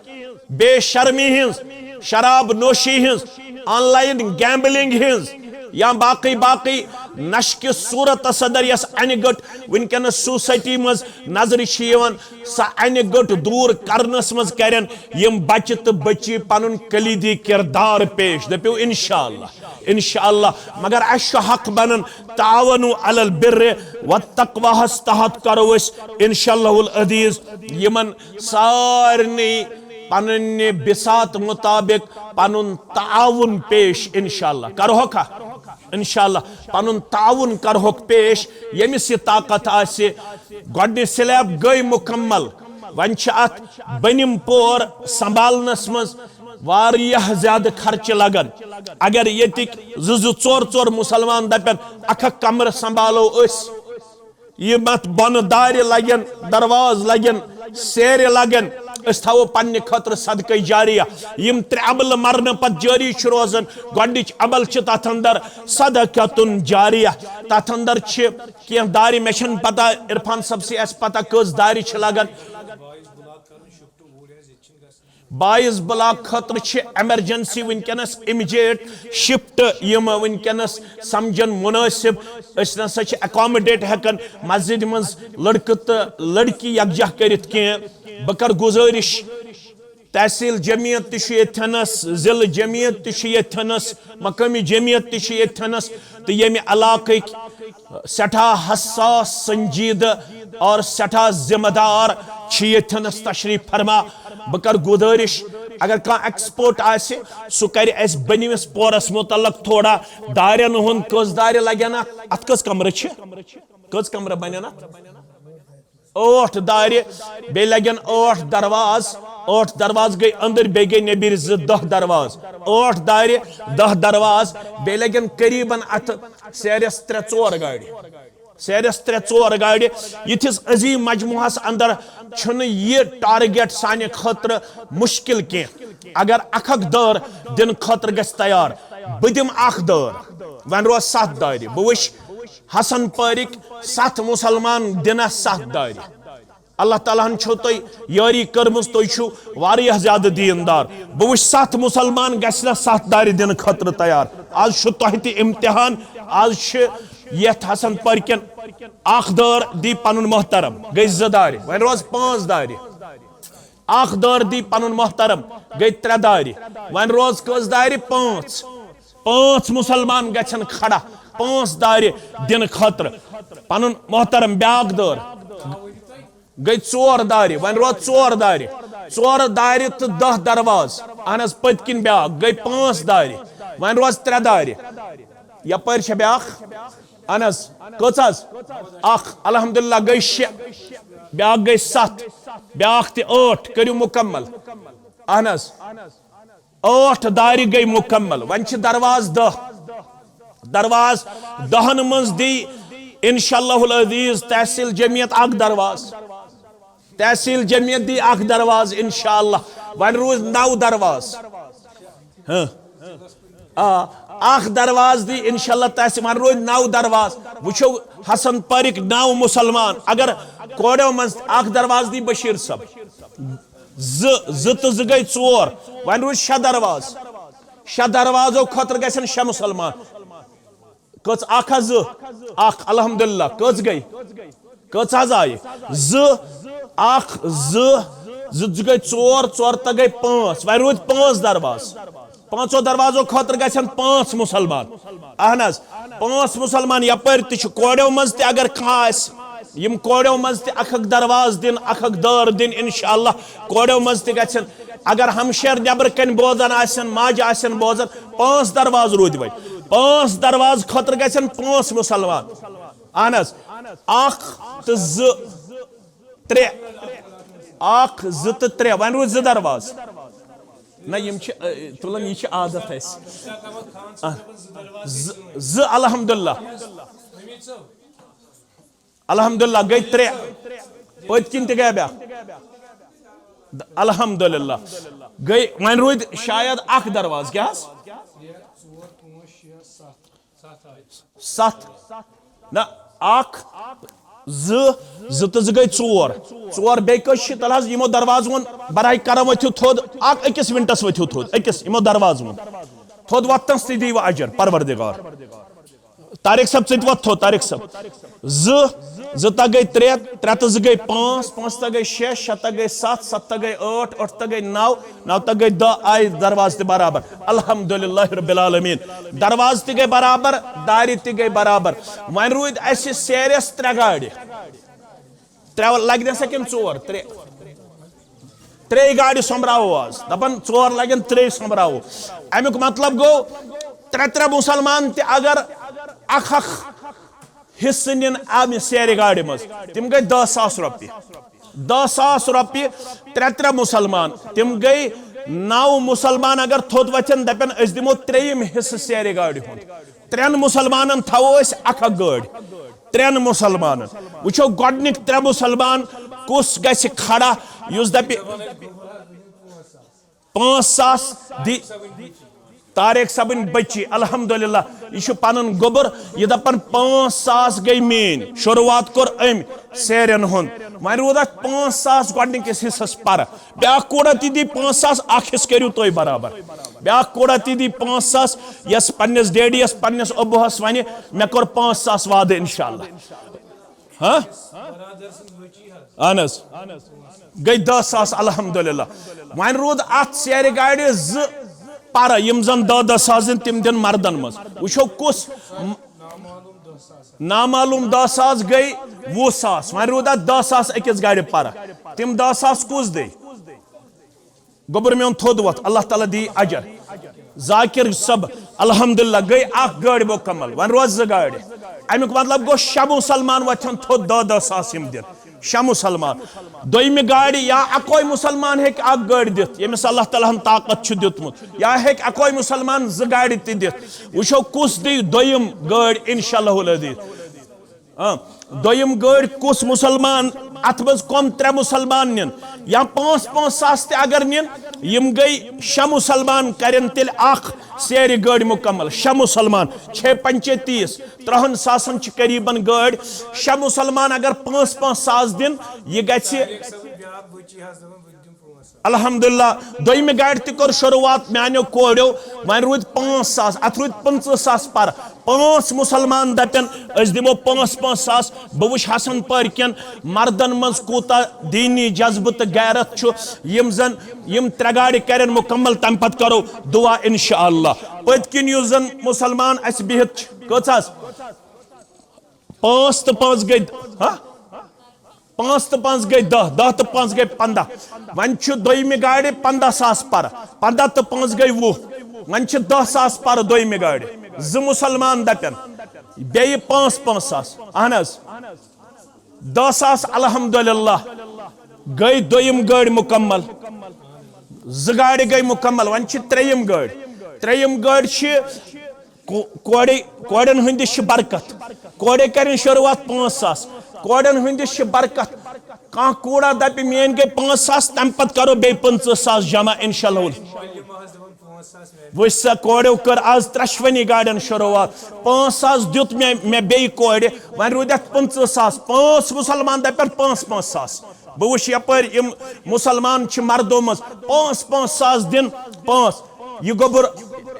بے شرمی ہٕنٛز، شراب نوشی ہٕنٛز، آن لائن گیمبلنگ ہٕنٛز، یا باقی باقی نشہٕ کِس صورتس اندر یۄس انہِ گٔٹ وٕنکیٚنس سوسائٹی منٛز نظرِ چھِ یِوان، سۄ انہِ گٔٹ دور کرنس منٛز کرن یِم بچہِ تہٕ بچی پنُن کلیدی کردار پیش۔ دٔپِو انشاءاللہ، انشاءاللہ۔ مگر اسہِ چھُ حق بنان تعاونوا علی البر والتقویٰ ہس تحت کرو أسۍ انشاءاللہ العزیز یِمن سارنٕے پننہِ بساط مطابق پنُن تعاون پیش انشاءاللہ۔ کرہوکھا؟ انشاءاللہ پنُن تعاون کرہوکھ پیش، ییٚمِس یہِ طاقت آسہِ۔ گۄڈٕنِچ سلیب گٔے مکمل، وۄنۍ چھِ اتھ بٔنِم پور سنبھالنس منٛز واریاہ زیادٕ خرچہٕ لگان۔ اگر ییٚتِکۍ زٕ زٕ ژور ژور مسلمان دپن اکھ اکھ کمرٕ سنبھالو أسۍ، یِم اتھ بۄنہٕ دارِ لگن، دروازٕ لگن، سیرِ لگن، أسۍ تھاوو پننہِ خٲطرٕ صدقے جاریہ۔ یِم ترٛےٚ عملہٕ مرنہٕ پتہٕ جٲری چھِ روزان۔ گۄڈنِچ عمل چھِ تتھ اندر صدقتن جاریہ۔ تتھ اندر چھِ کینٛہہ دارِ، مےٚ چھنہٕ پتہ، عرفان صٲبسٕے آسہِ پتہ کٔژ دارِ چھِ لگان۔ بائیس بلاک خٲطرٕ چھِ ایمرجنسی وٕنکیٚنس امیجیٹ شفٹ یِم وٕنکیٚنس سمجھن مناسب۔ أسۍ نسا چھِ اکاموڈیٹ ہٮ۪کان مسجد منٛز لڑکہٕ تہٕ لڑکی یکجاہ کٔرِتھ کینٛہہ۔ بہٕ کرٕ گزٲرِش تحصیل جمعیت تہِ چھُ ییٚتھٮ۪نس، ضلع جمعیت تہِ چھُ ییٚتھٮ۪نس، مقٲمی جمعیت تہِ چھِ ییٚتھٮ۪نس، تہٕ ییٚمہِ علاقٕکۍ سٮ۪ٹھاہ حساس، سنجیدٕ اور سٮ۪ٹھاہ ذمہ دار چھِ ییٚتھٮ۪نس تشریف فرما۔ بہٕ کرٕ گُزٲرِش، اگر کانٛہہ ایکسپرٹ آسہِ، سُہ کرِ اَسہِ بٔنمِس پورس متعلق تھوڑا دارٮ۪ن ہُنٛد، کٔژ دارِ لگن اتھ، اتھ کٔژ کمرٕ چھِ، کٔژ کمرٕ بنن اتھ؟ ٲٹھ دارِ، بیٚیہِ لگن ٲٹھ دروازٕ، ٲٹھ دروازٕ گٔے أنٛدٕرۍ، بیٚیہِ گٔے نیٚبٕرۍ زٕ، دَہ دروازٕ۔ ٲٹھ دارِ، دَہ دروازٕ، بیٚیہِ لگن قریباً اتھ سیرٮ۪س ترٛےٚ ژور گاڑِ۔ سیرٮ۪س ترٛےٚ ژور گاڑِ۔ یِتھِس عظیٖم مجموعس اندر چھُنہٕ یہِ ٹارگیٹ سانہِ خٲطرٕ مشکل کینٛہہ۔ اگر اکھ اکھ دٲر دِنہٕ خٲطرٕ گژھِ تیار، بہٕ دِمہٕ اکھ دٲر، وۄنۍ روز ستھ دارِ۔ بہٕ وٕچھِ حسن پٲرِکۍ ستھ مسلمان دِنہ ستھ دارِ۔ اللہ تعالیٰ ہن چھو تۄہہِ یٲری کٔرمٕژ، تُہۍ چھِو واریاہ زیادٕ دیندار۔ بہٕ وٕچھِ ستھ مسلمان گژھِ نہ ستھ دارِ دِنہٕ خٲطرٕ تیار۔ آز چھُ تۄہہِ تہِ امتحان، آز چھِ یتھ حسن پٲرِکٮ۪ن اکھ دٲر دی پنُن محترم، گٔے زٕ دارِ، وۄنۍ روز پانٛژھ دارِ۔ اکھ دٲر دی پنُن محترم، گٔے ترٛےٚ دارِ۔ وۄنۍ روز کٔژ دارِ؟ پانٛژھ۔ پانٛژھ مسلمان گژھن کھڑا، پانٛژھ دارِ دِنہٕ خٲطرٕ۔ پنُن محترم بیاکھ دٲر، گٔے ژور دارِ۔ وۄنۍ روز ژور دارِ۔ ژور دارِ تہٕ دَہ دروازٕ۔ اہن حظ، پٔتۍ کِنۍ بیاکھ، گٔے پانٛژھ دارِ۔ وۄنۍ روز ترٛےٚ دارِ۔ یپٲرۍ چھےٚ بیاکھ۔ اہن حظ، کٔژ حظ؟ اکھ۔ الحمدللہ گٔے شےٚ۔ بیاکھ گٔے ستھ۔ بیاکھ تہِ ٲٹھ۔ کٔرِو مکمل۔ اہن حظ۔ ٲٹھ دارِ گٔے مکمل۔ وۄنۍ چھِ دروازٕ دَہ۔ دروازٕ دَہن منٛز دی انشاءاللہ العزیز تحصیل جمعیت اکھ دروازٕ۔ تحصیل جمعیت دی اکھ دروازٕ انشاءاللہ۔ وۄنۍ روٗدۍ نَو دروازٕ۔ ہاں۔ آ، اکھ دروازٕ دی انشاءاللہ تحصیل، وۄنۍ روٗدۍ نَو دروازٕ۔ وٕچھو حسن پٲرِکۍ نَو مسلمان۔ اگر کورٮ۪و منٛز اکھ دروازٕ دی بشیٖر صٲب۔ زٕ، زٕ تہٕ زٕ گٔے ژور۔ وۄنۍ روٗدۍ شےٚ دروازٕ۔ شےٚ دروازو خٲطرٕ گژھن شےٚ مسلمان۔ کٔژ؟ اکھ ہا زٕ؟ اکھ، الحمدللہ۔ کٔژ گٔے؟ کٔژ حظ آیہِ؟ زٕ، اکھ، زٕ، زٕ، زٕ گٔے ژور، ژور تہٕ گٔے پانٛژھ۔ وۄنۍ روٗدۍ پانٛژھ دروازٕ۔ پانٛژو دروازو خٲطرٕ گژھن پانٛژھ مسلمان۔ اہن حظ، پانٛژھ مسلمان۔ یپٲرۍ تہِ چھُ کورٮ۪و منٛز تہِ اگر کانٛہہ آسہِ، یِم کورٮ۪و منٛز تہِ اکھ اکھ دروازٕ دِن، اکھ اکھ دٲر دِن، انشاءاللہ کورٮ۪و منٛز تہِ گژھن۔ اگر ہمشیر نیبرٕ کنۍ بوزان آسن، ماجہِ آسن بوزان، پانٛژھ دروازٕ روٗدۍ وۄنۍ۔ پانٛژھ دروازٕ خٲطرٕ گژھن پانٛژھ مسلمان۔ اہن حظ، اکھ تہٕ زٕ، ترٛےٚ۔ اکھ، زٕ تہٕ ترٛےٚ۔ وۄنۍ روٗدۍ زٕ دروازٕ۔ نہ، یِم چھِ، ٲ، تُلان، یہِ چھِ عادت اَسہِ۔ آ، زٕ، زٕ، الحمدللہ۔ الحمدللہ گٔے ترٛےٚ۔ پٔتۍ کِنۍ تہِ گٔے بیٛاکھ۔ الحمدللہ۔ گٔے، وۄنۍ روٗدۍ شاید اکھ دروازٕ۔ کیٛاہ حظ؟ ستھ۔ نہ، اکھ، زٕ، زٕ تہٕ زٕ گٔے ژور۔ ژور بیٚیہِ کٔژ چھِ؟ تَلہٕ حظ یِمو دروازٕ ووٚن، براہ کرم ؤتھِو تھوٚد۔ اکھ، أکِس منٹس ؤتھِو تھوٚد، أکِس، یِمو دروازٕ ووٚن۔ تھوٚد وۄتھنس تہِ دِیِو اجر پروردگار۔ طارق صٲب، ژٕ تہِ وۄتھ تھوٚد، طارق صٲب۔ زٕ، زٕ تہٕ گٔے ترٛےٚ، ترٛےٚ تہٕ زٕ گٔے پانٛژھ، پانٛژھ تہٕ گٔے شےٚ، شےٚ تہٕ گٔے ستھ، ستھ تہٕ گٔے ٲٹھ، ٲٹھ تہٕ گٔے نو، نو تہٕ گٔے دَہ، آیہِ دروازٕ تہِ برابر۔ الحمدللہ رب العالمین۔ دروازٕ تہِ گٔے برابر، دارِ تہِ گٔے برابر۔ وۄنۍ روٗدۍ اَسہِ سیرٮ۪س ترٛےٚ گاڑِ۔ ترٛےٚ لگہِ نہ سا کِنہٕ ژور؟ ترٛےٚ۔ ترٛیٚیہِ گاڑِ سۄمبراوو آز۔ دَپان ژور لگن، ترٛیٚیہِ سۄمبراوو۔ اَمیُک مطلب گوٚو، ترٛےٚ ترٛےٚ مُسلمان تہِ اگر اکھ اکھ حصہٕ نِن اَمہِ سیرِ گاڑِ منٛز، تِم گٔے دَہ ساس رۄپیہِ۔ دَہ ساس رۄپیہِ، ترٛےٚ ترٛےٚ مُسلمان، تِم گٔے نَو مُسلمان۔ اگر تھوٚد وۄتھن، دَپن أسۍ دِمو ترٛیٚیِم حصہٕ سیرِ گاڑِ ہُنٛد۔ ترٛٮ۪ن مُسلمانن تھاوو أسۍ اکھ اکھ گٲڑۍ۔ ترٛٮ۪ن مُسلمانن۔ وٕچھو گۄڈٕنِکۍ ترٛےٚ مُسلمان کُس گژھِ کھڑا، یُس دَپہِ، پانٛژھ ساس دی طارق صٲبٕنۍ بچی۔ الحمدللہ، یہِ چھُ پنُن گوٚبُر۔ یہِ دَپان، پانٛژھ ساس گٔے میٲنۍ، شروٗعات کوٚر أمۍ سیرٮ۪ن ہُنٛد۔ وۄنۍ روٗد اَتھ پانٛژھ ساس گۄڈٕنِکِس حصس پرٕ۔ بیٛاکھ کوڑا تہِ دی پانٛژھ ساس، اکھ حصہٕ کٔرِو تُہۍ برابر۔ بیٛاکھ کوڑا تہِ دی پانٛژھ ساس، یَس پننِس ڈیڈیَس، پننِس ابوہس وَنہِ، مےٚ کوٚر پانٛژھ ساس وعدٕ، انشاءاللہ۔ ہاں؟ اہن حظ۔ گٔے دَہ ساس، الحمدللہ۔ وۄنۍ روٗد اَتھ سیرِ گاڑِ زٕ پَرٕ، یِم زَن دَہ دَہ ساس دِن، تِم دِن مردن منٛز۔ وٕچھو کُس، نامعلوم دَہ ساس گٔے وُہ ساس۔ وۄنۍ روٗد اَتھ دَہ ساس أکِس گاڑِ پَرٕ۔ تِم دَہ ساس کُس دِی؟ گوٚبُر میون تھوٚد وۄتھ، اللہ تعالیٰ دی اجر۔ ذاکر صٲب، الحمدللہ گٔے اکھ گٲڑۍ مکمل، وۄنۍ روز زٕ گاڑِ۔ امیُک مطلب گوٚو شےٚ مُسلمان وۄتھن تھوٚد دَہ دَہ ساس یِم دِن۔ شےٚ مُسلمان۔ دوٚیمہِ گاڑِ یا اکوے مُسلمان ہیٚکہِ اکھ گٲڑۍ دِتھ، ییٚمِس اللہ تعالیٰ ہن طاقت چھُ دیُتمُت، یا ہیٚکہِ اکوے مُسلمان زٕ گاڑِ تہِ دِتھ۔ وٕچھو کُس دی دوٚیِم گٲڑۍ، انشاءاللہ العزیز۔ آ، دوٚیِم گٲڑۍ کُس مُسلمان، اَتھ منٛز کۄم ترٛےٚ مُسلمان نِن یا پانٛژھ پانٛژھ ساس تہِ اگر نِن، یِم گٔے شےٚ مُسلمان، کَرن تیٚلہِ اَکھ سیرِ گٲڑۍ مُکمل۔ شےٚ مُسلمان، چھ پنچے تیس، ترٛہَن ساسَن چھِ قریٖباً گٲڑۍ۔ شےٚ مُسلمان اگر پانٛژھ پانٛژھ ساس دِن، یہِ گژھِ۔ الحمدللہ، دوٚیمہِ گاڑِ تہِ کوٚر شروٗعات میانیو کوریو۔ وۄنۍ روٗدۍ پانٛژھ ساس، اتھ روٗدۍ پٕنٛژٕہ ساس پرٕ۔ پانٛژھ مُسلمان دپن، أسۍ دِمو پانٛژھ پانٛژھ ساس۔ بہٕ وٕچھ حسن پٲرۍ کٮ۪ن مردن منٛز کوٗتاہ دیٖنی جذبہٕ تہٕ غیرت چھُ۔ یِم زن یِم ترٛےٚ گاڑِ کرن مُکمل، تمہِ پتہٕ کرو دعا انشاءاللہ۔ پٔتۍ کِنۍ یُس زن مُسلمان اسہِ بِہِتھ چھِ، کٔژ حظ؟ پانٛژھ تہٕ پانٛژھ گٔے، ہا؟ پانٛژھ تہٕ پانٛژھ گٔے دَہ، دَہ تہٕ پانٛژھ گٔے پنٛداہ۔ وۄنۍ چھُ دوٚیمہِ گاڑِ پنٛداہ ساس پرٕ، پنٛداہ تہٕ پانٛژھ گٔے وُہ۔ وۄنۍ چھِ دَہ ساس پرٕ دوٚیمہِ گاڑِ۔ زٕ مُسلمان دَپن، بیٚیہِ پانٛژھ پانٛژھ ساس۔ اہن حظ، دَہ ساس الحمدللہ گٔے دوٚیِم گٲڑۍ مُکمل۔ زٕ گاڑِ گٔے مُکمل، وۄنۍ چھِ ترٛیٚیِم گٲڑۍ۔ ترٛیٚیِم گٲڑۍ چھِ کو-، کورِ، کورٮ۪ن ہٕنٛدِس چھِ برکت۔ کورِ کَرن شروٗعات پانٛژھ ساس۔ کورٮ۪ن ہٕنٛدِس چھِ برکت۔ کانٛہہ کوٗرا دَپہِ، "میٛٲنۍ گٔے پانٛژھ ساس، تَمہِ پَتہٕ کَرو بیٚیہِ پٕنٛژٕہ ساس جمع، اِنشاء اللہ۔" وٕچھ سا، کورٮ۪و کٔر آز ترٛٮ۪شوٕنی گاڑٮ۪ن شروٗعات۔ پانٛژھ ساس دیُت مےٚ، مےٚ بیٚیہِ کورِ، وۄنۍ روٗدۍ اَتھ پٕنٛژٕہ ساس۔ پانٛژھ مُسلمان دَپن پانٛژھ پانٛژھ ساس۔ بہٕ وٕچھِ یپٲرۍ یِم مُسلمان چھِ مردو منٛز پانٛژھ پانٛژھ ساس دِن، پانٛژھ۔ یہِ گوٚبُر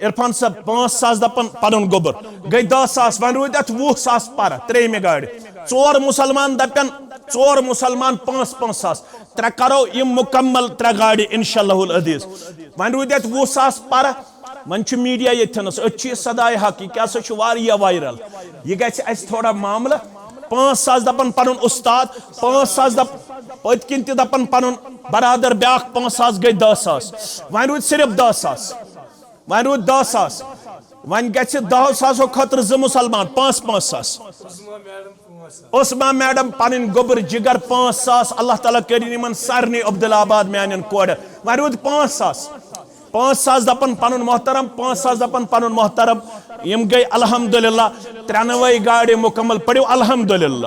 عرفان صٲب، پانٛژھ ساس دَپان پَنُن گوٚبُر، گٔے دَہ ساس، وۄنۍ روٗدۍ اَتھ وُہ ساس پَرٕ ترٛیٚیِمہِ گاڑِ۔ ژور مُسلمان دَپن، ژور مُسلمان پانٛژھ پانٛژھ ساس، ترٛےٚ کَرو یِم مُکمل ترٛےٚ گاڑِ اِنشاء اللہ العزیز۔ وۄنۍ روٗدۍ اَتھ وُہ ساس پَرٕ۔ وۄنۍ چھُ میٖڈیا ییٚتھٮ۪نَس، أتھۍ چھُ یہِ صداے حق، یہِ کیٛاہ سا چھُ واریاہ وایرل۔ یہِ گژھِ اَسہِ تھوڑا معاملہٕ۔ پانٛژھ ساس دَپان پَنُن اُستاد، پانٛژھ ساس دَپ-، پٔتۍ کِنۍ تہِ دَپان پَنُن برادر، بیٛاکھ پانٛژھ ساس گٔے دَہ ساس۔ وۄنۍ روٗدۍ صرف دَہ ساس۔ وۄنۍ روٗدۍ دَہ ساس۔ وۄنۍ گژھِ دَہو ساسو خٲطرٕ زٕ مُسلمان، پانٛژھ پانٛژھ ساس۔ عثمان میڈم پنٕنۍ گوٚبٕر جگر پانٛژھ ساس، اللہ تعالیٰ کٔرِن یِمن سارنٕے عبدالآباد میانٮ۪ن کورٮ۪ن۔ وۄنۍ روٗدۍ پانٛژھ ساس۔ پانٛژھ ساس دپان پنُن محترم، پانٛژھ ساس دپان پنُن محترم۔ یِم گٔے الحمدللہ ترٛٮ۪نوَے گاڑِ مُکمل۔ پٔرِو الحمدللہ۔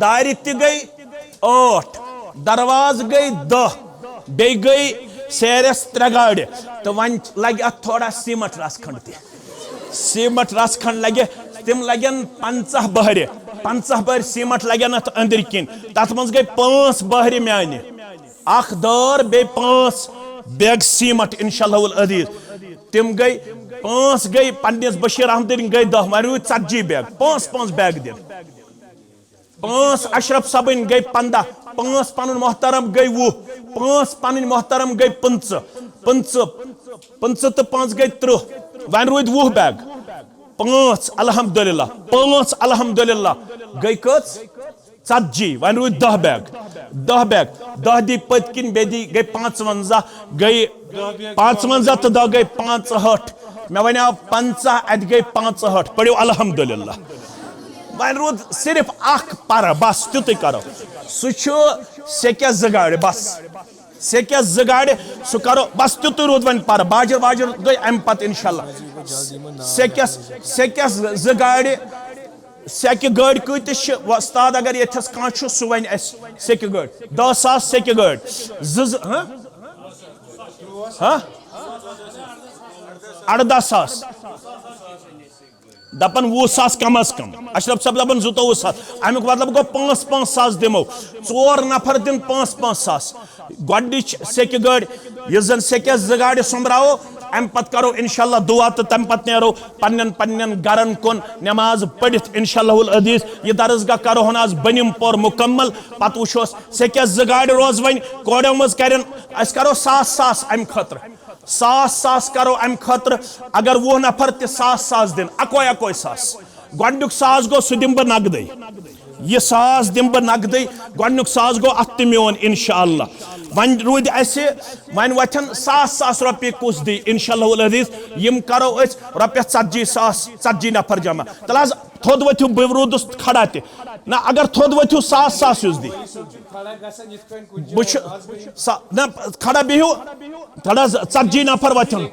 دارِ تہِ گٔے ٲٹھ، دروازٕ گٔے دَہ، بیٚیہِ گٔے سیرٮ۪س ترٛےٚ گاڑِ، تہٕ وۄنۍ لگہِ اتھ تھوڑا سیمٹ رژھ کھنڈ تہِ۔ سیمٹ رژھ کھنڈ لگہِ، تِم لگن پنژاہ بہرِ، پنژاہ بہرِ سیمٹ لگن اتھ أنٛدرۍ کِنۍ۔ تتھ منٛز گٔے پانٛژھ بہرِ میانہِ، اکھ دٲر، بیٚیہِ پانٛژھ بیگ سیمٹ، انشاءاللہ العزیز۔ تِم گٔے، پانٛژھ گٔے پننِس بشیر احمدٕنۍ گٔے دَہ، وۄنۍ روٗدۍ ژتجی بیگ، پانٛژھ پانٛژھ بیگ دِن۔ پانٛژھ اشرف صٲبٕنۍ گٔے پنٛداہ، پانٛژھ پنٕنۍ محترم گٔے وُہ، پانٛژھ پنٕنۍ محترم گٔے پٕنٛژٕہ، پٕنٛژٕہ، پٕنٛژٕہ تہٕ پانٛژھ گٔے تٕرٛہ، وۄنۍ روٗدۍ وُہ بیگ۔ پانٛژھ الحمدللہ، پانٛژھ الحمدللہ گٔے کٔژ؟ ژتجی، وۄنۍ روٗدۍ دَہ بیگ، دَہ بیگ، دَہ دی پٔتۍ کِنۍ، بیٚیہِ دی گٔے پانٛژوَنٛزاہ، گٔے پانٛژوَنٛزاہ تہٕ دَہ گٔے پانٛژہٲٹھ۔ مےٚ وَنیٛاو پنٛژاہ، اَتہِ گٔے پانٛژہٲٹھ۔ پٔرِو الحمدللہ۔ وۄنۍ روٗد صرف اکھ پرٕ، بس تیُتُے کرو۔ سُہ چھُ سیٚکٮ۪س زٕ گاڑِ، بس۔ سیٚکٮ۪س زٕ گاڑِ، سُہ کرو، بس تیُتُے روٗد وۄنۍ پرٕ۔ باجر واجر گٔے اَمہِ پتہٕ انشاءاللہ۔ سیٚکٮ۪س، سیٚکٮ۪س زٕ گاڑِ، سیٚکہِ گٲڑۍ کۭتِس چھِ؟ وۄستاد اگر ییٚتھس کانٛہہ چھُ، سُہ وَنہِ اَسہِ۔ سیٚکہِ گٲڑۍ، دَہ ساس سیٚکہِ گٲڑۍ۔ زٕ، زٕ، ہاں؟ ہاں؟ اَرداہ ساس۔ دَپان وُہ ساس کم از کم۔ اشرف صٲب دَپان زٕتووُہ ساس۔ اَمیُک مطلب گوٚو پانٛژھ پانٛژھ ساس دِمو۔ ژور نفر دِن پانٛژھ پانٛژھ ساس۔ گۄڈٕنِچ سیٚکہِ گٲڑۍ، یُس زن سیٚکٮ۪س زٕ گاڑِ سوٚمبراوو، اَمہِ پتہٕ کرو انشاءاللہ دُعا تہٕ تَمہِ پتہٕ نیرو پننٮ۪ن پننٮ۪ن گرن کُن نماز پٔرِتھ انشاءاللہ العزیز۔ یہِ درسگاہ کرو ہن آز بنِم پور مکمل، پتہٕ وٕچھو أسۍ سیٚکٮ۪س زٕ گاڑِ روز وۄنۍ کورٮ۪و منٛز کرن، أسۍ کرو ساس ساس اَمہِ خٲطرٕ، ساس ساس کرو اَمہِ خٲطرٕ۔ اگر وُہ نفر تہِ ساس ساس دِن، اکوے اکوے ساس، گۄڈٕنیُک ساس گوٚو سُہ دِمہٕ بہٕ نقدٕے۔ یہِ ساس دِمہٕ بہٕ نقدٕے، گۄڈٕنیُک ساس گوٚو اَتھ تہِ میون انشاءاللہ۔ وۄنۍ روٗدۍ اَسہِ، وۄنۍ وۄتھن ساس ساس رۄپیہِ کُس دی انشاءاللہ العزیز، یِم کرو أسۍ رۄپیَس ژتجی ساس، ژتجی نفر جمع۔ تَلہٕ حظ تھوٚد ؤتھِو، بہٕ روٗدُس کھڑا تہِ۔ نہ، اگر تھوٚد ؤتھِو ساس ساس یُس دی۔ بہٕ چھُ، سا-، نہ، کھڑا بِہِو، تھوڑا ژتجی نفر وۄتھن۔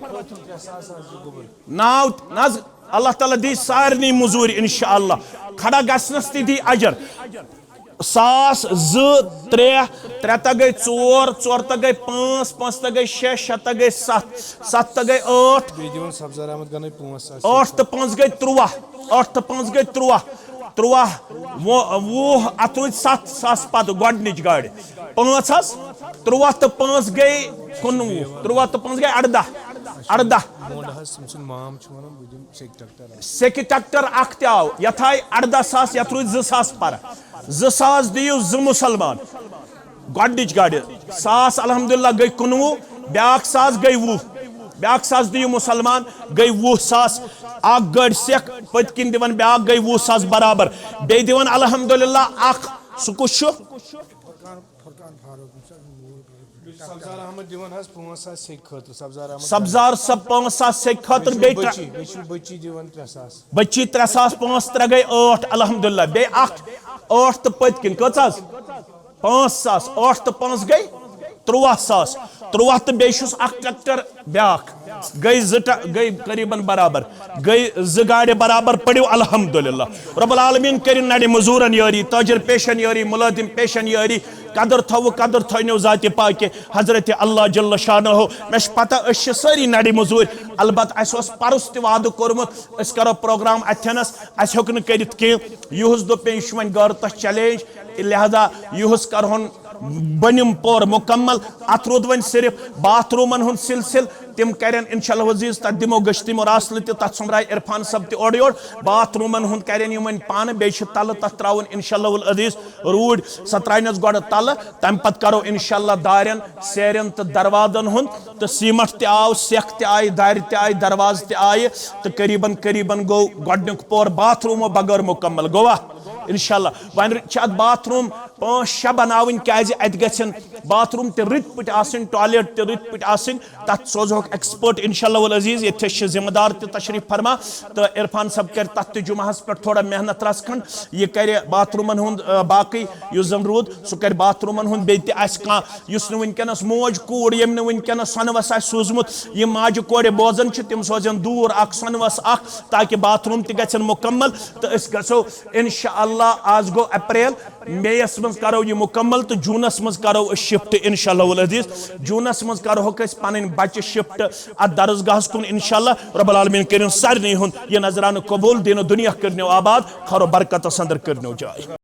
ناو نہ حظ، اللہ تعالیٰ دی سارنٕے مٔزوٗرۍ انشاءاللہ۔ کھڑا گژھنس تہِ دی اجر۔ ساس، زٕ، ترٛےٚ، ترٛےٚ تہٕ گٔے ژور، ژور تہٕ گٔے پانٛژھ، پانٛژھ تہٕ گٔے شےٚ، شےٚ تہٕ گٔے ستھ، ستھ تہٕ گٔے ٲٹھ، بیٚیہِ دِوان سبزار احمد گنے پانٛژھ ساس۔ ٲٹھ تہٕ پانٛژھ گٔے تُرٛواہ، ٲٹھ تہٕ پانٛژھ گٔے تُرٛواہ، تُرٛواہ، وُہ، وُہ، اتھ روٗدۍ ستھ ساس پتہٕ گۄڈٕنِچ گاڑِ۔ پانٛژھ حظ، تُرٛواہ تہٕ پانٛژھ گٔے کُنوُہ، تُرٛواہ تہٕ پانٛژھ گٔے ارداہ، ارداہ۔ مول حظ، تٔمۍ سُنٛد مام چھُ ونان، بہٕ دِمہٕ سیٚکہِ ٹریکٹر اکھ۔ سیٚکہِ ٹریکٹر اکھ تہِ آو، یتھ آیہِ ارداہ ساس، یتھ روٗدۍ زٕ ساس پرٕ۔ زٕ ساس دِیِو زٕ مُسلمان۔ گۄڈٕنِچ گاڑِ، ساس الحمدللہ گٔے کُنوُہ، بیٛاکھ ساس گٔے وُہ، بیٛاکھ ساس دِیِو مُسلمان، گٔے وُہ ساس۔ اکھ گٲڑۍ سیٚکھ، پٔتۍ کِنۍ دِوان بیٛاکھ، گٔے وُہ ساس برابر۔ بیٚیہِ دِوان الحمدللہ اکھ، سُہ کُس چھُ؟ سبزار احمد دِوان حظ پانٛژھ ساس سیٚکہِ خٲطرٕ، سبزار احمد۔ سبزار صٲب پانٛژھ ساس سیٚکہِ خٲطرٕ، بیٚیہِ بیٚیہِ ترٛےٚ۔ بٔچی، بیٚیہِ چھُ بٔچی دِوان ترٛےٚ ساس۔ بٔچی ترٛےٚ ساس، پانٛژھ ترٛےٚ گٔے ٲٹھ، الحمدللہ۔ بیٚیہِ اکھ ٲٹھ تہٕ پٔتۍ کِنۍ کٔژ حظ؟ پانٛژھ ساس، ٲٹھ تہٕ پانٛژھ گٔے تُرٛواہ ساس۔ تُرٛواہ تہٕ بیٚیہِ چھُس اکھ ٹریکٹر بیٛاکھ۔ گٔے زٕ ٹہ-، گٔے قریباً برابر۔ گٔے زٕ گاڑِ برابر، پٔرِو الحمدللہ۔ رب العالمین کٔرِن نرِ مٔزوٗرن یٲری، تٲجر پیشن یٲری، مُلٲزِم پیشن یٲری۔ قدر تھٲوٕ، قدر تھٲونیو ذاتِ پاکہِ حضرت اللہ جل شانہ۔ مےٚ چھِ پتہ أسۍ چھِ سٲری نرِ مٔزوٗرۍ، البتہ اَسہِ اوس پرُس تہِ وعدٕ کوٚرمُت أسۍ کرو پروگرام اتھٮ۪نس، اَسہِ ہیوٚک نہٕ کٔرِتھ کینٛہہ۔ یُہُس دوٚپ مےٚ، یہِ چھُ وۄنۍ غٲر تۄہہِ چیلنج، لہذا یُہُس کرہون بنِم پور مکمل۔ اتھ روٗد وۄنۍ صرف باتھ روٗمن ہُنٛد سلسلہٕ، تِم کرن انشاءاللہ عزیز، تتھ دِمو گشتی مراسلہٕ تہِ، تتھ سوٚمبرایہِ عرفان صٲب تہِ اورٕ یور۔ باتھ روٗمن ہُنٛد کرن یِم وۄنۍ پانہٕ، بیٚیہِ چھِ تلہٕ تتھ ترٛاوُن انشاءاللہ العزیز روٗڑۍ، سۄ ترٛاینس گۄڈٕ تلہٕ، تمہِ پتہٕ کرو انشاءاللہ دارٮ۪ن، سیرٮ۪ن تہٕ دروازن ہُنٛد۔ تہٕ سیمٹ تہِ آو، سیٚکھ تہِ آیہِ، دارِ تہِ آیہِ، دروازٕ تہِ آیہِ، تہٕ قریباً قریباً گوٚو گۄڈٕنیُک پور باتھ روٗمو بغٲر مکمل۔ گوٚوا؟ انشاءاللہ۔ وۄنۍ چھِ اتھ باتھ روٗم پانٛژھ شےٚ بناوٕنۍ، کیازِ اتہِ گژھن باتھ روم تہِ رٕتۍ پٲٹھۍ آسٕنۍ، ٹوائلٹ تہِ رٕتۍ پٲٹھۍ آسٕنۍ۔ تتھ سوزہوکھ ایکسپرٹ انشاء اللہ العزیز، ییٚتہِ چھِ ذمہ دار تہِ تشریف فرما، تہٕ عرفان صٲب کرِ تتھ تہِ جمعہس پٮ۪ٹھ تھوڑا محنت رژھ کھنڈ۔ یہِ کرِ باتھ رومن ہُنٛد، آ، باقٕے یُس زن روٗد، سُہ کرِ باتھ رومن ہُنٛد۔ بیٚیہِ تہِ آسہِ کانٛہہ یُس نہٕ وٕنکیٚنس موج کوٗر، ییٚمۍ نہٕ وٕنکیٚنس سۄنہٕ وس آسہِ سوٗزمُت، یِم ماجہِ کورِ بوزان چھِ، تِم سوزن دوٗر اکھ سۄنہٕ وس اکھ، تاکہِ باتھ روم تہِ گژھن مکمل۔ تہٕ أسۍ گژھو انشاء اللہ، آز گوٚو اپریل، مئی یس منٛز کرو یہِ مکمل تہٕ جونس منٛز کرو أسۍ شفٹ انشاء اللہ العزیز۔ جونس منٛز کرہوکھ أسۍ پنٕنۍ بچہِ شفٹ اتھ درسگاہس کُن انشاء اللہ۔ رب العالمین کٔرِن سارنٕے ہُنٛد یہِ نذرانہٕ قبول، دیٖنہٕ دُنیا کٔرنو آباد، خٲر و برکتس اندر کٔرنو جاے۔